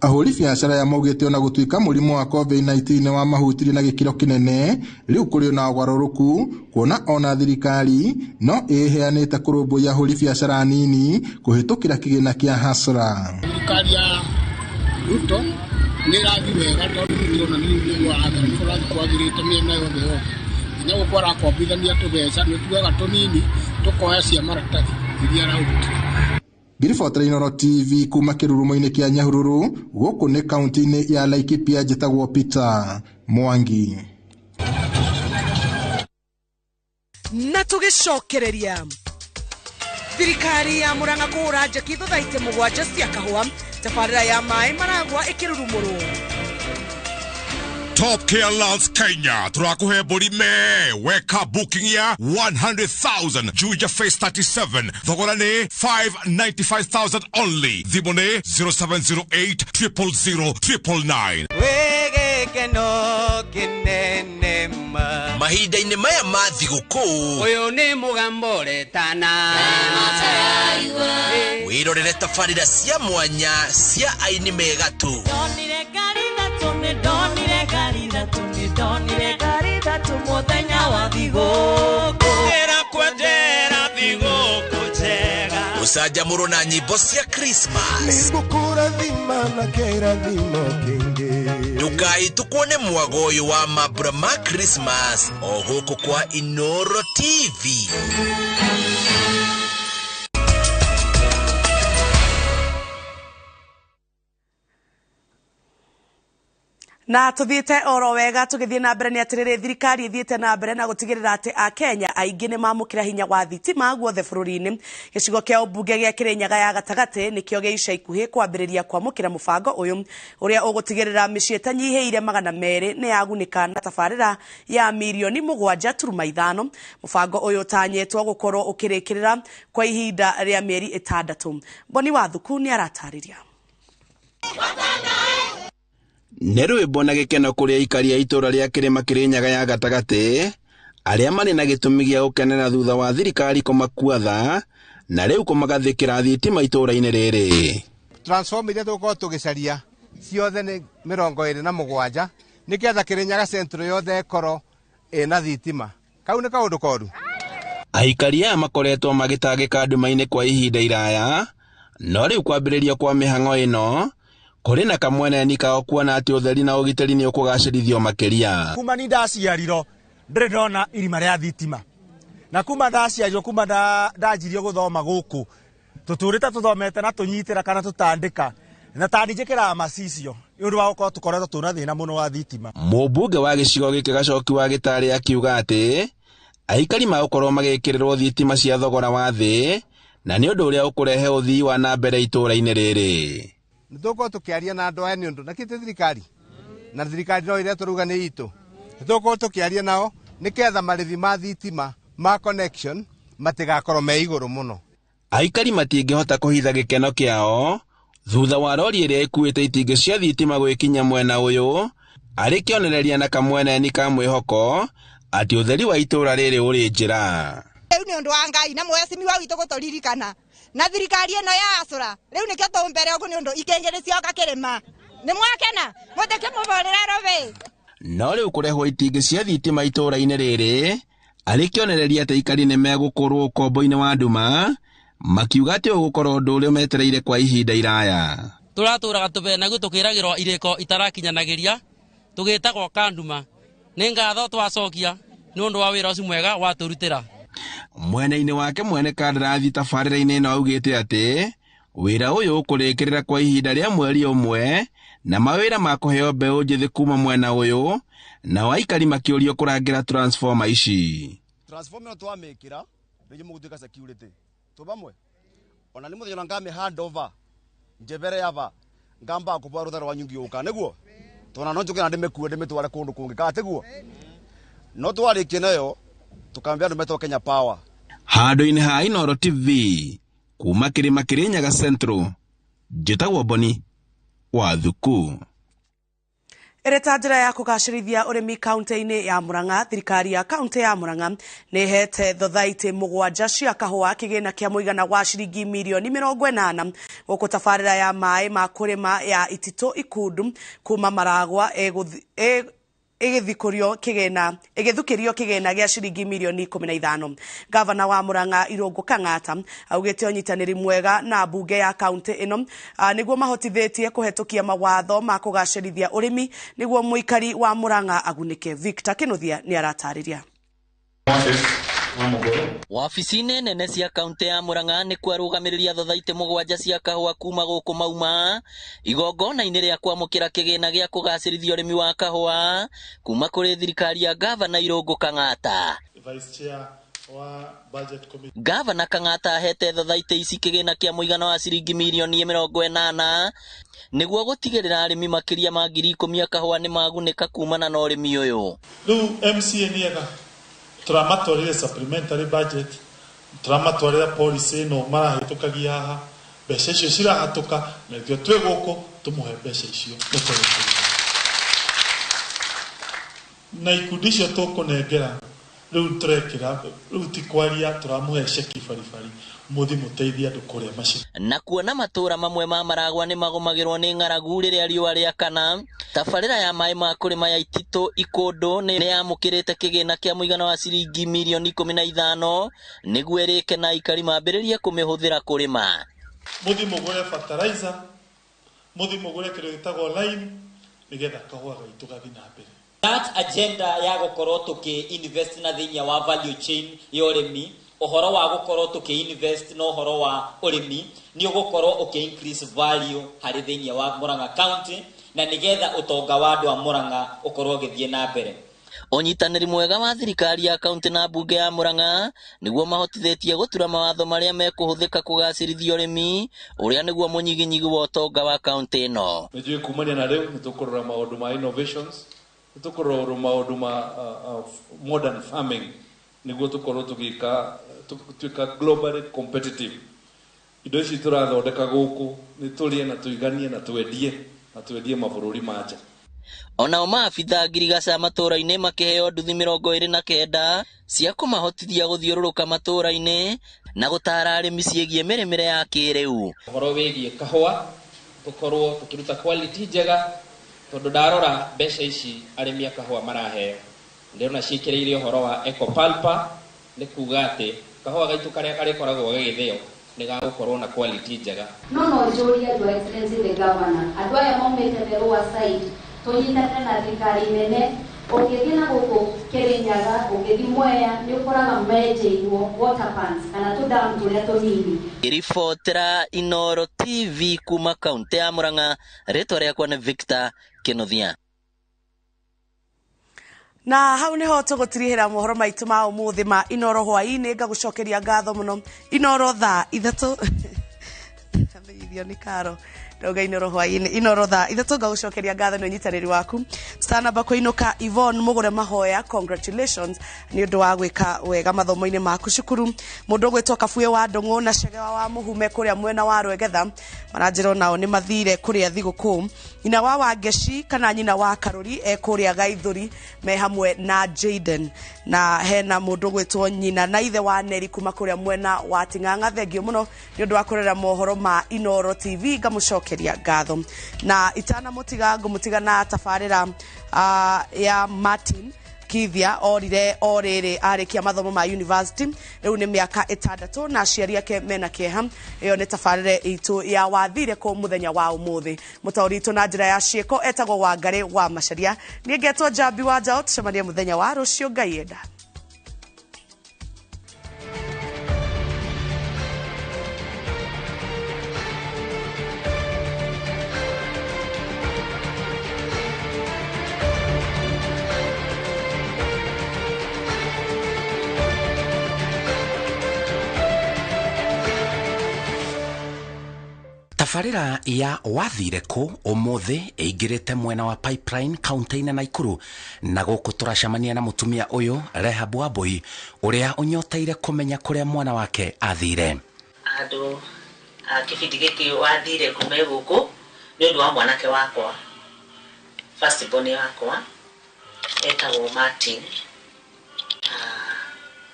Ahũri biacara ya maugĩte ona gũtuĩka mũrimũ wa COVID-19 nĩ wamahutirie na gĩkĩro kĩnene, rĩu kũrĩ na ũgarũrũku kuona ona thirikari no ĩheanĩte kũrũmbũiya ahũri biacara nini kũhĩtũkĩra kĩgĩna kĩa hasra. Thirikari ya Ruto nĩ ĩrathiĩ wega tondũ nĩ ndĩrona nĩ kũrathiĩ kwagĩrĩte mĩena yothe yothe, nginya gũkũ arakombithania tũbeca nĩ tuoyaga tũnini tũkoya cia maratathi iria araũrutire. Ngĩribotera Inooro TV kuma kĩrurumo-inĩ kĩa Nyahururu, gũkũ nĩ kaunti-inĩ ya Laikipia, njĩtagwo Peter Mwangi. Na tũgĩcokereria thirikari ya Murang'a kũhũra njeki thuthaitĩ 7 cia kahũa, tabarĩra ya maĩ maragwa ĩkĩrurumũrwo. Top Care Lands Kenya tũrakũhe mbũri me weka booking ya 100,000 Juja Phase 37, thogora nĩ 595,000 only. Thimũ nĩ 0708 000 999. Wĩgĩkeno kĩnene ma mahinda-inĩ maya ma thigũkũ, ũyũ nĩ mũgambo ũretana, wĩrorere tabarĩra cia mwanya cia aini megatũ. Gũcanjamũrwo na nyĩmbo cia Christmas. Ndũkahĩtũkwo nĩ mwago ũyũ wa mambura ma Christmas o gũkũ kwa Inooro TV. Na tuthiite oro wega tugithie na mbere ni atiriri thirikari ithiite na mbere na gutigirira ati a Kenya aingi ni mamukira hinya wa thitima guothe bururi-ini. Gicigo kia ubunge gia Kirinyaga ya gatagati nikio gia ica ikuhi kwambiriria kwamukira mubango uyu uria ugutigirira micii itanyihiire 200 ni yagunika na tabarira ya mirioni 7.5. Mubango uyu utanyitwo gukorwo ukirikirira kwa ihinda ria mieri 6. Boni Wathuku ni aratariria. Nĩ rwĩmbo na gĩkeno kũrĩ aikari a itũũra rĩa kĩrĩma Kĩrĩnyaga ya gatagatĩ Arĩa marĩ na gĩtũmi gĩa gũkenera thutha wa thirikari kũmakua tha na rĩu kũmagathĩkĩra thitima itũũra-inĩ rĩrĩ. Transformer iria tũgũkorwo tũgĩcaria ciothe nĩ 27 nĩgetha Kĩrĩnyaga Central yothe ĩkorwo ĩna thitima. Kau nĩ kaũndũ koru. Aikari aya makoretwo magĩtangĩka nduma-inĩ kwa ihinda iraya, no rĩu kwambĩrĩria kwa mĩhang'o ĩno kũrĩ na kamweneni kao kuona atĩ ũtheri na ũgitĩri nĩ ũkũgacĩrithio makĩria. Kuma ni ndaciarirwo ndĩrĩ ndona irima rĩa thitima, na kuma ndaciarirwo, kuma ndanjirie gũthoma gũkũ tũtũrĩte tũthomete na tũnyitĩra kana tũtandĩka na tani njĩkĩraga macicio nĩ ũndũ wa gũkorwo tũkoretwo twĩna thĩna mũno wa thitima. Mũmbunge wa gĩcigo gĩkĩ Gacoki wa Gĩtarĩ akiuga atĩ aikari magũkorwo magĩkĩrĩrwo thitima cia thogora wa thĩ na nĩ ũndũ ũrĩa ũkũrehe ũthii wa na mbere itũũra-inĩ rĩrĩ. Nĩ tũgũkorwo tũkĩaria na andũ aya nĩ ũndũ na kĩte thirikari na thirikari no ĩrĩa tũrauga nĩ itũ. Nĩ tũgũkorwo tũkĩaria nao nĩketha marĩhi ma thitima ma connection matigakorwo me igũrũ mũno. Aikari matingĩhota kũhitha gĩkeno kĩao thutha wa rori ĩrĩa ĩkuĩte itingĩ cia thitima gwĩkinya mwena ũyũ, arĩ kĩonereria na kamweneni ka mwĩhoko atĩ ũtheri wa itũũra rĩrĩ ũrĩ njĩra. Rĩu nĩ ũndũ wa Ngai na mwecimiwa witũ gũtũririkana na thirikari ĩno ya acũra rĩu nĩkĩo tũ mbere ũguo nĩ ũndũ ikĩngĩ nĩ cioka kĩrĩma. Nĩ mwakena mũtĩkĩmũhũrĩra rũbĩ. No rĩu kũrehwo itingĩ cia thitima itũũra-inĩ rĩrĩ arĩ kĩonereria atĩ aikari nĩ megũkũrwo ũkombo-inĩ wa nduma, makiuga atĩ ũgũkorwo ũndũ ũrĩa metereire kwa ihinda iraya. Tũratũraga tũbenagu tũkĩragĩrwo irĩko itarakinyanagĩria tũgĩtagwo kanduma. Nĩ ngatho twacokia nĩ ũndũ wa wĩra ũcio mwega watũrutĩra. Mwena-inĩ wake mwene kandarathi tabarĩra-inĩ ĩno augĩte atĩ wĩra ũyũ ũkũrĩkĩrĩra kwa ihinda rĩa mweri ũmwe na mawĩra ma kũheo mbeũ njĩthĩ kuma mwena ũyũ, nao aikari makĩũrio kũrangĩra transformer ici. Transformer ĩno twamĩkĩra nĩguo mũgũtuĩka security tũbamwe ona nĩ mũthenya ngame handover njebere yava ngamba kũbwa rũtha rwanyu ngĩũka nĩguo tona no njũke na ndĩmĩkue ndĩmĩtware kũndũ kũngĩ kana tiguo no twarĩkie nayo tũkambia andũ metwo Kenya Power. Handũ-inĩ ha Inooro TV kuma kĩrĩma Kĩrĩnyaga Central, njĩtagwo Boni wa Thuku. Ĩrĩ ta njĩra ya kũgacĩrithia ũrĩmi kaunti-inĩ ya Murang'a, thirikari ya kaunti ya Murang'a nĩ ĩhete thothaitĩ 7 cia kahũa kĩgĩna kĩa mũigana wa ciringi mirioni 80 gũkũ tabarĩra ya maĩ ma kũrĩma ya Ititũ Ikundu kuma Maragwa ĩgĩthukĩrio kĩgĩna gĩa ciringi mirioni 15. Gavana wa Murang'a Irũngũ Kang'ata augĩte ũnyitanĩri mwega na mbunge ya kaunti ĩno nĩguo mahotithĩtie kũhetũkia mawatho ma kũgacĩrithia ũrĩmi nĩguo mũikari wa Murang'a agunĩke. Victor Kĩnuthia nĩ aratarĩria. Wabici-inĩ nene cia kaunti ya Murang'a nĩ kwarũgamĩrĩria thothaitĩ 7 cia kahũa kuma gũkũ mauma igongona-inĩ rĩa kwamũkĩra kĩgĩna gĩa kũgacĩrithia ũrĩmi wa kahũa kuma kũrĩ thirikari ya Gavana Irũngũ Kang'ata. Gavana Kang'ata ahete thothaitĩ ici kĩgĩna kĩa mũigana wa ciringi mirioni 80 nĩguo gũtigĩrĩra arĩmi makĩria ma 10,000 a kahũa nĩ magunĩka kumana na ũrĩmi ũyũ. Rĩu MCA nĩega tũramatwarire supplementary budget, tũramatwarĩra policy ĩno marahĩtũkagia haha, mbeca icio cirahatũka na ithuĩ twĩ gũkũ tũmũhe mbeca icio na ikundi icio tũkũnengera rĩu tũrekĩra rĩu ti kwaria tũramũhe ceki baribari mũthi mũteithie andũ kũrĩa macio. Na kuona matũra mamwe ma Maragwa nĩ magũmagĩrwo nĩ ng'aragu rĩrĩa riũa rĩakana, tabarĩra ya maĩ ma kũrĩma ya Ititũ Ikũndũ nĩ yamũkĩrĩte kĩgĩna kĩa mũigana wa ciringi mirioni 15 nĩguo ĩrĩke na aikari mambĩrĩrie kũmĩhũthĩra kũrĩma. Mũthi mũgũre fertilizer, mũthi mũgũre kĩndũ gĩtagwo lime nĩgetha kahũa gaitũ gathi na mbere. That agenda ya gũkorwo tũkĩ invest na thĩinĩ wa value chain ya ũrĩmi, ũhoro wa gũkorwo tũkĩ invest na ũhoro wa ũrĩmi nĩ ũgũkorwo ũkĩ increase value harĩ thĩinĩ wa Murang'a County na nĩgetha ũtonga wa andũ a Murang'a ũkorwo ũgĩthiĩ na mbere. Ũnyitanĩri mwega wa thirikari ya kaunti na mbunge ya Murang'a nĩguo mahotithĩtie gũtura mawatho marĩa mekũhũthĩka kũgacĩrithia ũrĩmi ũrĩa nĩguo mũnyiginyigi wa ũtonga wa kaunti ĩno. Nĩnjũĩ kumania na rĩu nĩ tũkũrora maũndũ ma innovations, nĩ tũkũrora maũndũ ma modern farming nĩguo tũkorwo tũgĩka tuĩka globally competitive. Indo ici tũrathondeka gũkũ nĩ tũrĩe na tũiganie na twendie mabũrũri ma nja. Onao maabitha ngirigaca matũra-inĩ makĩheo nduthi 29 cia kũmahotithia gũthiũrũrũka matũra-inĩ na gũtara arĩmi ciĩgiĩ mĩrĩmĩre ya kĩrĩu. Ũhoro wĩgiĩ kahũa tũkorwo tũkĩruta quality njega, tondũ ndarora mbeca ici arĩmi a kahũa maraheo ndĩrona ciĩkĩrĩire ũhoro wa ecopalpa, nĩ kuga atĩ kahũa gaitũ karĩa karĩkoragwo gagĩthĩo nĩ gagũkorwo na quality njega. No njũrie Your Excellency the Governor, andũ aya maumĩte Merua side tũnyitanĩre na thirikari nene, ũngĩthiĩ na gũkũ Kĩrĩnyaga, ũngĩthiĩ Mwea, nĩ ũkoraga menjeirwo water pans kana tũdamu tũrĩa tũnini. Ribotera Inooro TV kuma kaunti ya Murang'a, rĩtwa rĩakwa nĩ Victor Kĩnuthia. Na hau niho tũgũtirihĩra mohoro maitũ ma ũmũthĩ ma Inooro hwaĩ-inĩ. Ngagũcokeria ngatho mũno. Inooro thaa 3 amenyithio nĩ Karo ndauga Inooro hwaĩ-inĩ, Inooro thaa 3. Ngagũcokeria ngatho nĩ ũnyitanĩri waku. Tutanamba kũinũka, Yvonne Mũgũre mahoya, congratulations nĩ ũndũ wa gwĩka wega mathomo-inĩ maku cukuru. Mũndũ ũgwĩtwo Kabuĩ wa Ndũng'ũ na Cegewa wa Mũhume kũrĩa mwena wa Rwegetha maranjĩra onao nĩ mathire kũrĩa thigũkũ. Nyina wa Wangeci kana nyina wa Karũri e kũrĩa Gaithũri me hamwe na Jaden, na hena mũndũ ũgwĩtwo nyina na ithe wa Neri kuma kũrĩa mwena wa Ting'ang'a. Thengio mũno nĩ ũndũ wa kũrera mohoro ma Inooro TV, ngamũcokeria ngatho. Na itanamũtiga ngũmũtiga na tabarĩra ya Martin Kithia orire o rĩrĩ arĩkia mathomo ma university, rĩu nĩ mĩaka 6 na aciari ake mena kĩeha. Ĩyo nĩ tabarĩra itũ ya wathire kũ mũthenya wa ũmũthĩ. Mũtaũri witũ na njĩra ya ciĩko etagwo Wangarĩ wa Macharia, niĩ ngetwo Njambi wa Njaũ. Tũcemanie mũthenya wa rũciũ Ngai enda. Tabarĩra ya wathire kũ ũmũthĩ ĩingĩrĩte mwena wa Pipeline kaunti-inĩ Naikuru, na gũkũ tũracemania na mũtumia ũyũ Rehab Wambui ũrĩa ũnyoteire kũmenya kũrĩa mwana wake athire. Andũ a kĩbindi gĩkĩ wathire kũ me gũkũ nĩ ũndũ wa mwanake wakwa, first born wakwa etagwo Martin,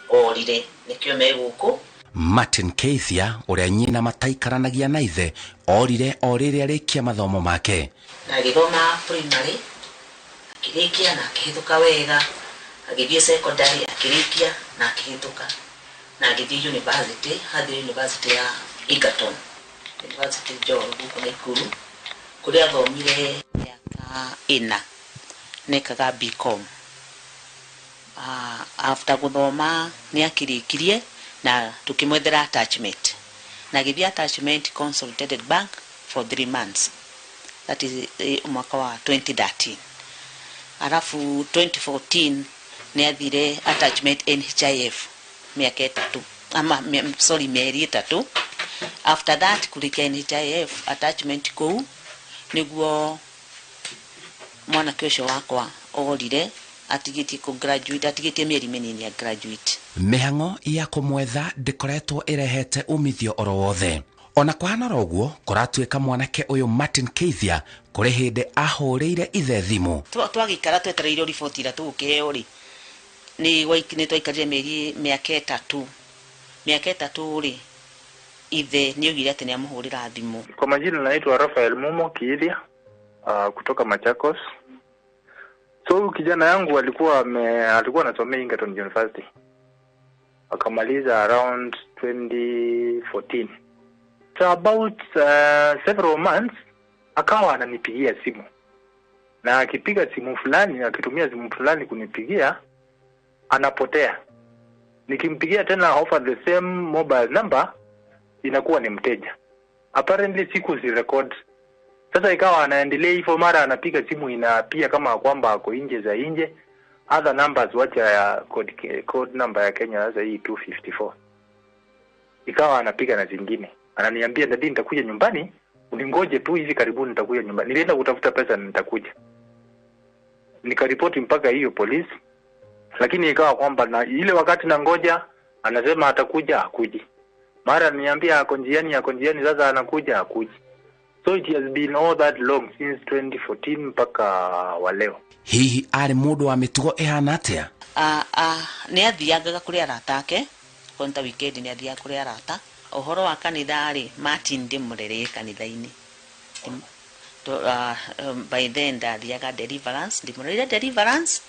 orire nĩkĩo me gũkũ. Martin Keithia ũrĩa nyina mataikaranagia na ithe orire o rĩrĩa arĩkia mathomo make. Na agĩthoma primary akĩrĩkia na akĩhĩtũka wega, agĩthiĩ secondary akĩrĩkia na akĩhĩtũka, na agĩthiĩ university, athiĩ university ya Egerton University Njoro gũkũ Naikuru, kũrĩa athomire mĩaka 4 nekaga BCom. After gũthoma nĩ akĩrĩkirie na tukimwethera attachment, na agĩthiĩ attachment Consolidated Bank for 3 months, that is mwaka wa 2013. Alafu 2014 nĩ athire attachment NHIF mĩaka 3 ama sorry mĩeri 3. After that kũrĩkia NHIF attachment kũu nĩguo mwanake ũcio wakwa orire atigĩtie kũ graduate, atigĩtie mĩeri mĩnini ya graduate. Mĩhang'o ya kũmwetha ndĩkoretwo ĩrehete umithio oro wothe. Ona kũhana oro ũguo, kũratuĩka mwanake ũyũ Martin Keithia kũrĩ hĩndĩ ahũrĩire ithe thimũ. Twagĩikara twetereire riboti ĩrĩa tũgũkĩheo rĩ, nĩ twaikarire mĩeri mĩaka 3. Mĩaka 3 rĩ, ithe nĩ oigire atĩ nĩ amũhũrĩra thimũ. Kwa majina naitwa Rafael Mumo Kiithia, kutoka Machakos. So huyu kijana yangu alikuwa anasomea Egerton University. Akamaliza around 2014. So about several months akawa ananipigia simu. Na akipiga simu fulani, akitumia simu fulani kunipigia, anapotea. Nikimpigia tena offer the same mobile number, inakuwa ni mteja. Apparently siku si record. Sasa ikawa anaendelea hivyo, mara anapiga simu inaapia kama kwamba ako nje za nje. Other numbers wacha ya code number ya Kenya sasa hii 254. Ikawa anapiga na zingine. Ananiambia dadi nitakuja nyumbani, uningoje tu hivi karibuni nitakuja nyumbani. Nilienda kutafuta pesa na nitakuja. Nikaripoti mpaka hiyo polisi. Lakini ikawa kwamba na ile wakati nangoja anasema atakuja, hakuji. Mara niambia ako njiani, sasa anakuja, hakuji. So it has been all that long since 2014 mpaka wa leo. Hihi arĩ mũndũ wa mĩtugo ĩhana atĩa? Nĩ athiangaga kũrĩ arata ake, konta weekend nĩ athiaga kũrĩ arata. Ũhoro wa kanitha rĩ, Martin ndĩmũrerere kanitha-inĩ. By then ndathiaga deliverance, ndĩmũrerere deliverance.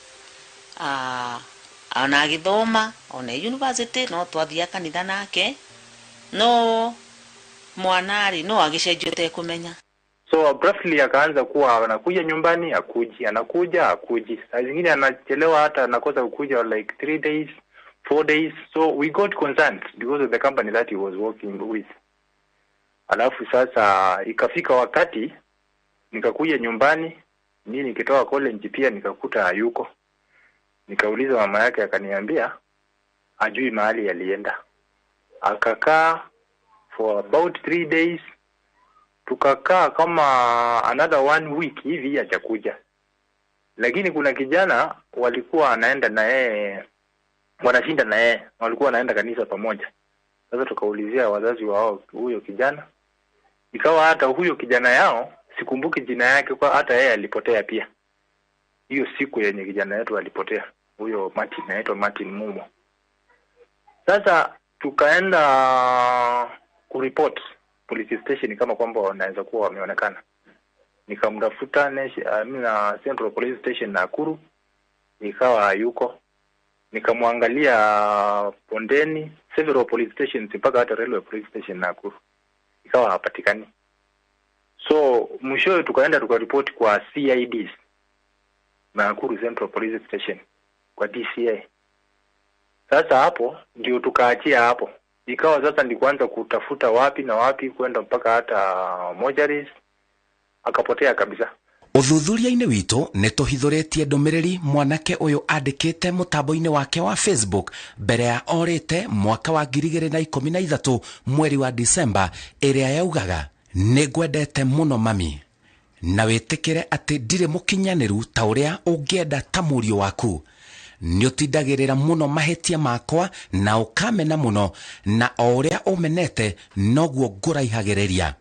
Ona agĩthoma, ona university, no twathiaga kanitha nake. No mwana rĩ, no agĩcenjio ũtekũmenya. So abruptly akaanza kuwa anakuja nyumbani, akuji, anakuja, akuji. Saa zingine anachelewa hata anakosa kukuja like 3 days, 4 days. So we got concerned because of the company that he was working with. Alafu sasa ikafika wakati nikakuja nyumbani, mimi nikitoka college pia nikakuta hayuko. Nikauliza mama yake akaniambia ajui mahali alienda. Akakaa for about 3 days. Tukakaa kama another 1 week hivi hajakuja. Lakini kuna kijana walikuwa anaenda na yeye, wanashinda na yeye, walikuwa wanaenda kanisa pamoja. Sasa tukaulizia wazazi wao huyo kijana. Ikawa hata huyo kijana yao, sikumbuki jina yake, kwa hata yeye alipotea pia. Hiyo siku yenye kijana yetu alipotea, huyo Martin, anaitwa Martin Mumo. Sasa tukaenda kureport police station kama kwamba wanaweza kuwa wameonekana. Nikamtafuta na Central Police Station Nakuru, ikawa hayuko. Nikamwangalia Pondeni, several police stations mpaka hata Railway Police Station Nakuru, ikawa hapatikani. So mwishowe tukaenda tukaripoti kwa CIDs Nakuru Central Police Station, kwa DCA. Sasa hapo ndio tukaachia hapo. Ikawa sasa ni kuanza kutafuta wapi na wapi, kwenda mpaka hata mojaris, akapotea kabisa. Ũthuthuria-inĩ witũ nĩ tũhithũrĩtie ndũmĩrĩri mwanake ũyũ andĩkĩte mũtambo-inĩ wake wa Facebook mbere ya orĩte mwaka wa 2013 mweri wa Disemba, ĩrĩa yaugaga nĩ ngwendete mũno mami, na wĩtĩkĩre atĩ ndirĩ mũkinyanĩru ta ũrĩa ũngĩenda ta mũriũ waku. Nĩ ũtindagĩrĩra mũno mahĩtia makwa na ũkamena mũno, na o ũrĩa ũmenete noguo ngũraihagĩrĩria.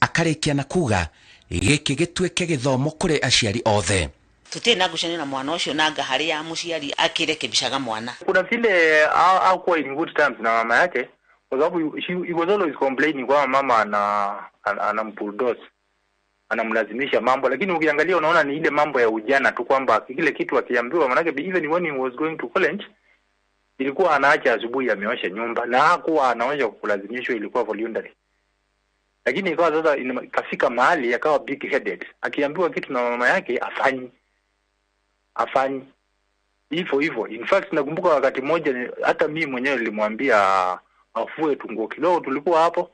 Akarĩkia na kuga gĩkĩ gĩtuĩke gĩthomo kũrĩ aciari othe. Tũtirĩ na ngucanio na mwana ũcio, na anga harĩ ya mũciari akĩrekebishaga mwana. Kuna vile hakuwa in good terms na mama yake, kwa sababu he was always complaining kwa mama anambulldoze, anamlazimisha mambo. Lakini ukiangalia unaona ni ile mambo ya ujana tu, kwamba kile kitu akiambiwa, manake even when he was going to college ilikuwa anaacha asubuhi ameosha nyumba, na hakuwa anaosha kulazimishwa, ilikuwa voluntary. Lakini ikawa sasa ikafika mahali akawa big headed, akiambiwa kitu na mama yake afanyi hivyo hivyo. In fact nakumbuka wakati mmoja hata mimi mwenyewe nilimwambia afue tunguo kidogo, tulikuwa hapo.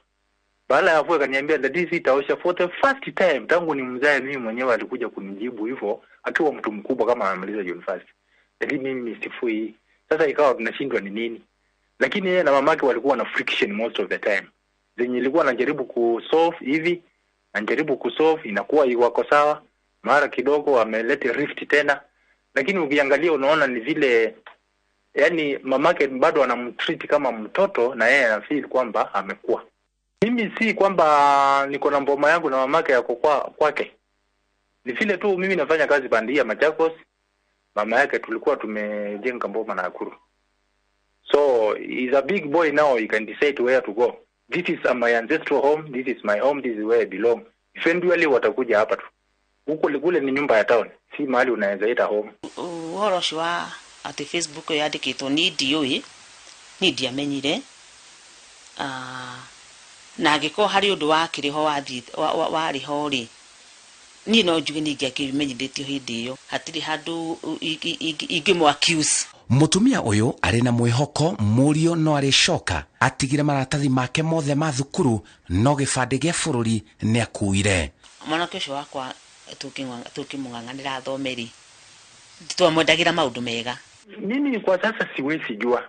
Baada ya afue akaniambia that this itaosha for the first time tangu nimzae mimi mwenyewe alikuja kunijibu hivyo akiwa mtu mkubwa kama amemaliza university. Lakini mimi sifui. Sasa ikawa tunashindwa ni nini. Lakini yeye na mamake walikuwa na friction most of the time. Zenye ilikuwa anajaribu kusolve hivi, anajaribu kusolve inakuwa wako sawa, mara kidogo ameleta rift tena. Lakini ukiangalia unaona ni vile yani mamake bado anamtreat kama mtoto na yeye anafeel kwamba amekuwa. Mimi si kwamba niko na mboma yangu na mamake yako kwake. Ni vile tu mimi nafanya kazi bandia Machakos, mama yake tulikuwa tumejenga mboma na Nakuru. So he's a big boy now, he can decide where to go. This is my ancestral home, this is my home, this is where I belong. Eventually watakuja hapa tu. Huko kule ni nyumba ya town, si mahali unaweza ita home. Uhoro ũcio wa atĩ Facebook yandĩkĩtwo ni ndiũĩ, ni ndiamenyire. Na angĩkorwo harĩ ũndũ wakĩrĩ ho warĩ ho rĩ, niĩ no njuge nĩ ingĩakĩmenyithĩtio hĩndĩ ĩyo. Hatirĩ handũ ingĩmũ accuse. Mũtumia ũyũ arĩ na mwĩhoko mũriũ no arĩcoka atigire maratathi make mothe ma thukuru, no gĩbandĩ gĩa bũrũri nĩ akuire. Mwanake ũcio wakwa tũkĩmũng'ang'anĩra athome rĩ, twamwendagĩra maũndũ mega. Mimi kwa sasa siwezi jua,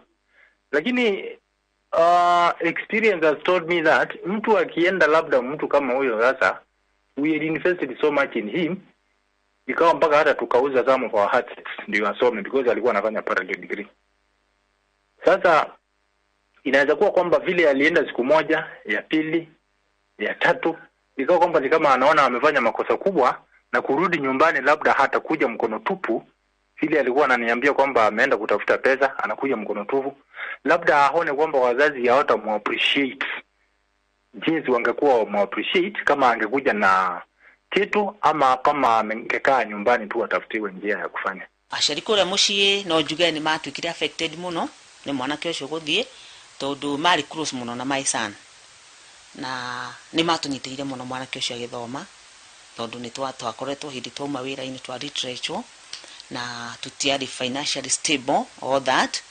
lakini experience has told me that mtu akienda labda mtu kama huyo sasa, we had invested so much in him, ikawa mpaka hata tukauza some of our assets ndio asome, because alikuwa anafanya parallel degree. Sasa inaweza kuwa kwamba vile alienda siku moja, ya pili, ya tatu, Ikawa kwamba ni kama anaona amefanya makosa kubwa na kurudi nyumbani, labda hata kuja mkono tupu. Vile alikuwa ananiambia kwamba ameenda kutafuta pesa, anakuja mkono tupu, labda aone kwamba wazazi hawatamuappreciate jinsi wangekuwa wamuappreciate kama angekuja na kitu, ama kama angekaa nyumbani tu atafutiwe njia ya kufanya. Aciari kũrĩa mũciĩ no njuge nĩ matuĩkire affected mũno nĩ mwanake ũcio gũthiĩ, tondũ marĩ close mũno na my son, na nĩ matũnyitĩrĩire mũno mwanake ũcio agĩthoma, tondũ nĩ twakoretwo hĩndĩ twauma wĩra-inĩ twa literature na tũtiarĩ financially stable all that.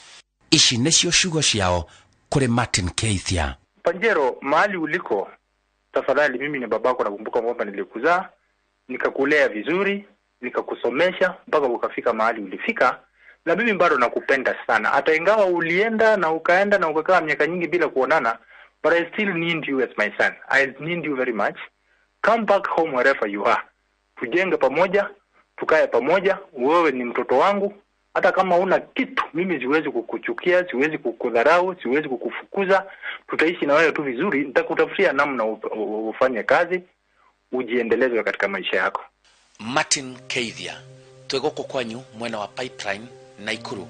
Ici nĩcio ciugo ciao kũrĩ Martin Keithia. Panjero, mahali uliko, tafadhali, mimi ni babako, nakumbuka kwamba nilikuzaa, nikakulea vizuri, nikakusomesha mpaka ukafika mahali ulifika, na mimi bado nakupenda sana. Hata ingawa ulienda na ukaenda na ukakaa miaka nyingi bila kuonana, but I still need you as my son. I need you very much. Come back home wherever you are. Tujenge pamoja, tukae pamoja, wewe ni mtoto wangu. Hata kama una kitu, mimi siwezi kukuchukia, siwezi kukudharau, siwezi kukufukuza. Tutaishi na wewe tu vizuri, nitakutafutia namna ufanye kazi, ujiendeleze katika maisha yako. Martin Keithia, twĩ gũkũ kwanyu mwena wa Pipeline Naikuru,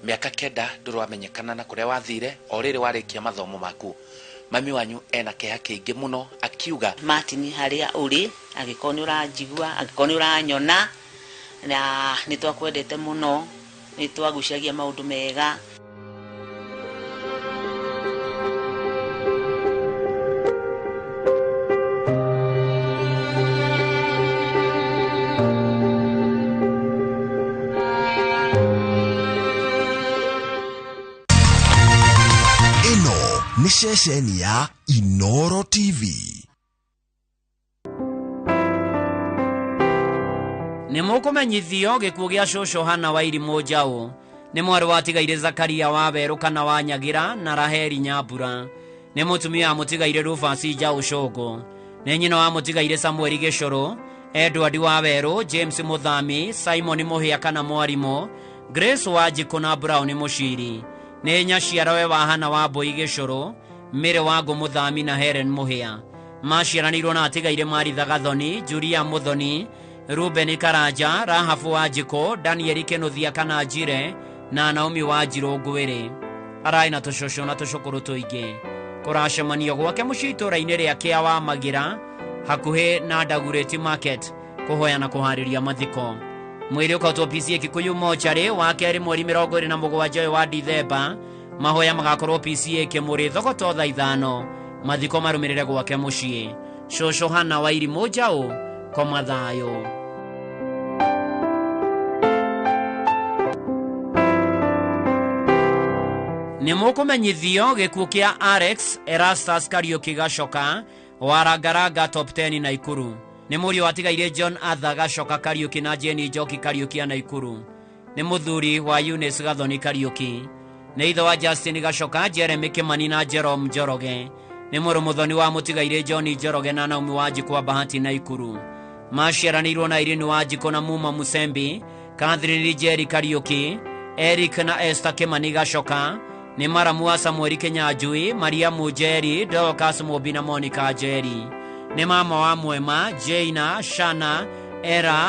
mĩaka 9 ndũramenyekana na kũrĩa wathire o rĩrĩ warĩkia mathomo maku. Mami wanyu ena kĩeha kĩingĩ mũno akiuga, Martin, harĩa ũrĩ, angĩkorwo nĩ ũranjigua, angĩkorwo nĩ ũranyona, na nĩ twakwendete mũno, nĩ twagucagia maũndũ mega. Ĩno nĩ ceceni ya Inoro TV. Nĩ mũkũmenyithio gĩkuũ gĩa cũcũ Hana wa Irimũ Njaũ. Nĩ mwarĩ watigaire Zakaria wa Werũ kana wa Nyagira na Raheli Nyambura. Nĩ mũtumia wa mũtigaire Rufasi Njaũ Cũngũ. Nĩ nyina wa mũtigaire Samueli Gĩcũrũ, Edward wa Werũ, James Mũthami, Simon Mũhĩa kana Mwarimũ, Grace wa Njikũ na Brown Mũciri. Nĩ nyaciarawe wa Hana wa Mbũi Gĩcũrũ, Mĩrĩ wa Ngũ Mũthami na Helen Mũhĩa. Maciaranĩirwo na atigaire Maritha Gathoni, Julia Mũthoni, Ruben Karanja, Rahabu wa Njikũ, Danieli Kĩnuthia kana Njire na Naomi wa Njirũ Ngwĩrĩ. Ararĩ na tũcũcũ na tũcũkũrũ tũingĩ. Kũracemanio gwake mũciĩ itũũra-inĩ rĩa Kĩa wa Magira, hakuhĩ na Dagoretti Market, kũhoya na kũharĩria mathiko. Mwĩrĩ ũkautwo PCA Kikuyu mocarĩ wa kerĩ mweri 27 ũyũ wa Dithemba. Mahoya magakorwo PCA Kĩmũrĩ Thogoto thaa 5. Mathiko marũmĩrĩre gwake mũciĩ. Cũcũ Hana wa Irimũ Njaũ, koma thayũ. Nĩ mũkũmenyithio gĩkuũ kĩa Alex Erastus Kariũki Gacoka wa Rangaranga Top 10 Naikuru. Nĩ mũriũ watigaire John Arthur Gacoka Kariũki na Jane Njoki Kariũki a Naikuru. Nĩ mũthuri wa Eunice Gathoni Kariũki. Nĩ ithe wa Justin Gacoka, Jeremy Kimani na Jerome Njoroge. Nĩ mũrũ mũthoni wa mũtigaire John Njoroge na Naomi wa Njikũ wa Bahati Naikuru. Maciaranĩirwo na Irene wa Njikũ na Muma Musembi, Catherine Njeri Kariũki, Eric na Esther Kimani Gacoka. Nĩ maramu wa Samueli Kinyanjui, Mariamu Njeri, Dorcas Mũmbi na Monica Njeri. Nĩ mama wa Mwema, Jaina, Shana, Era,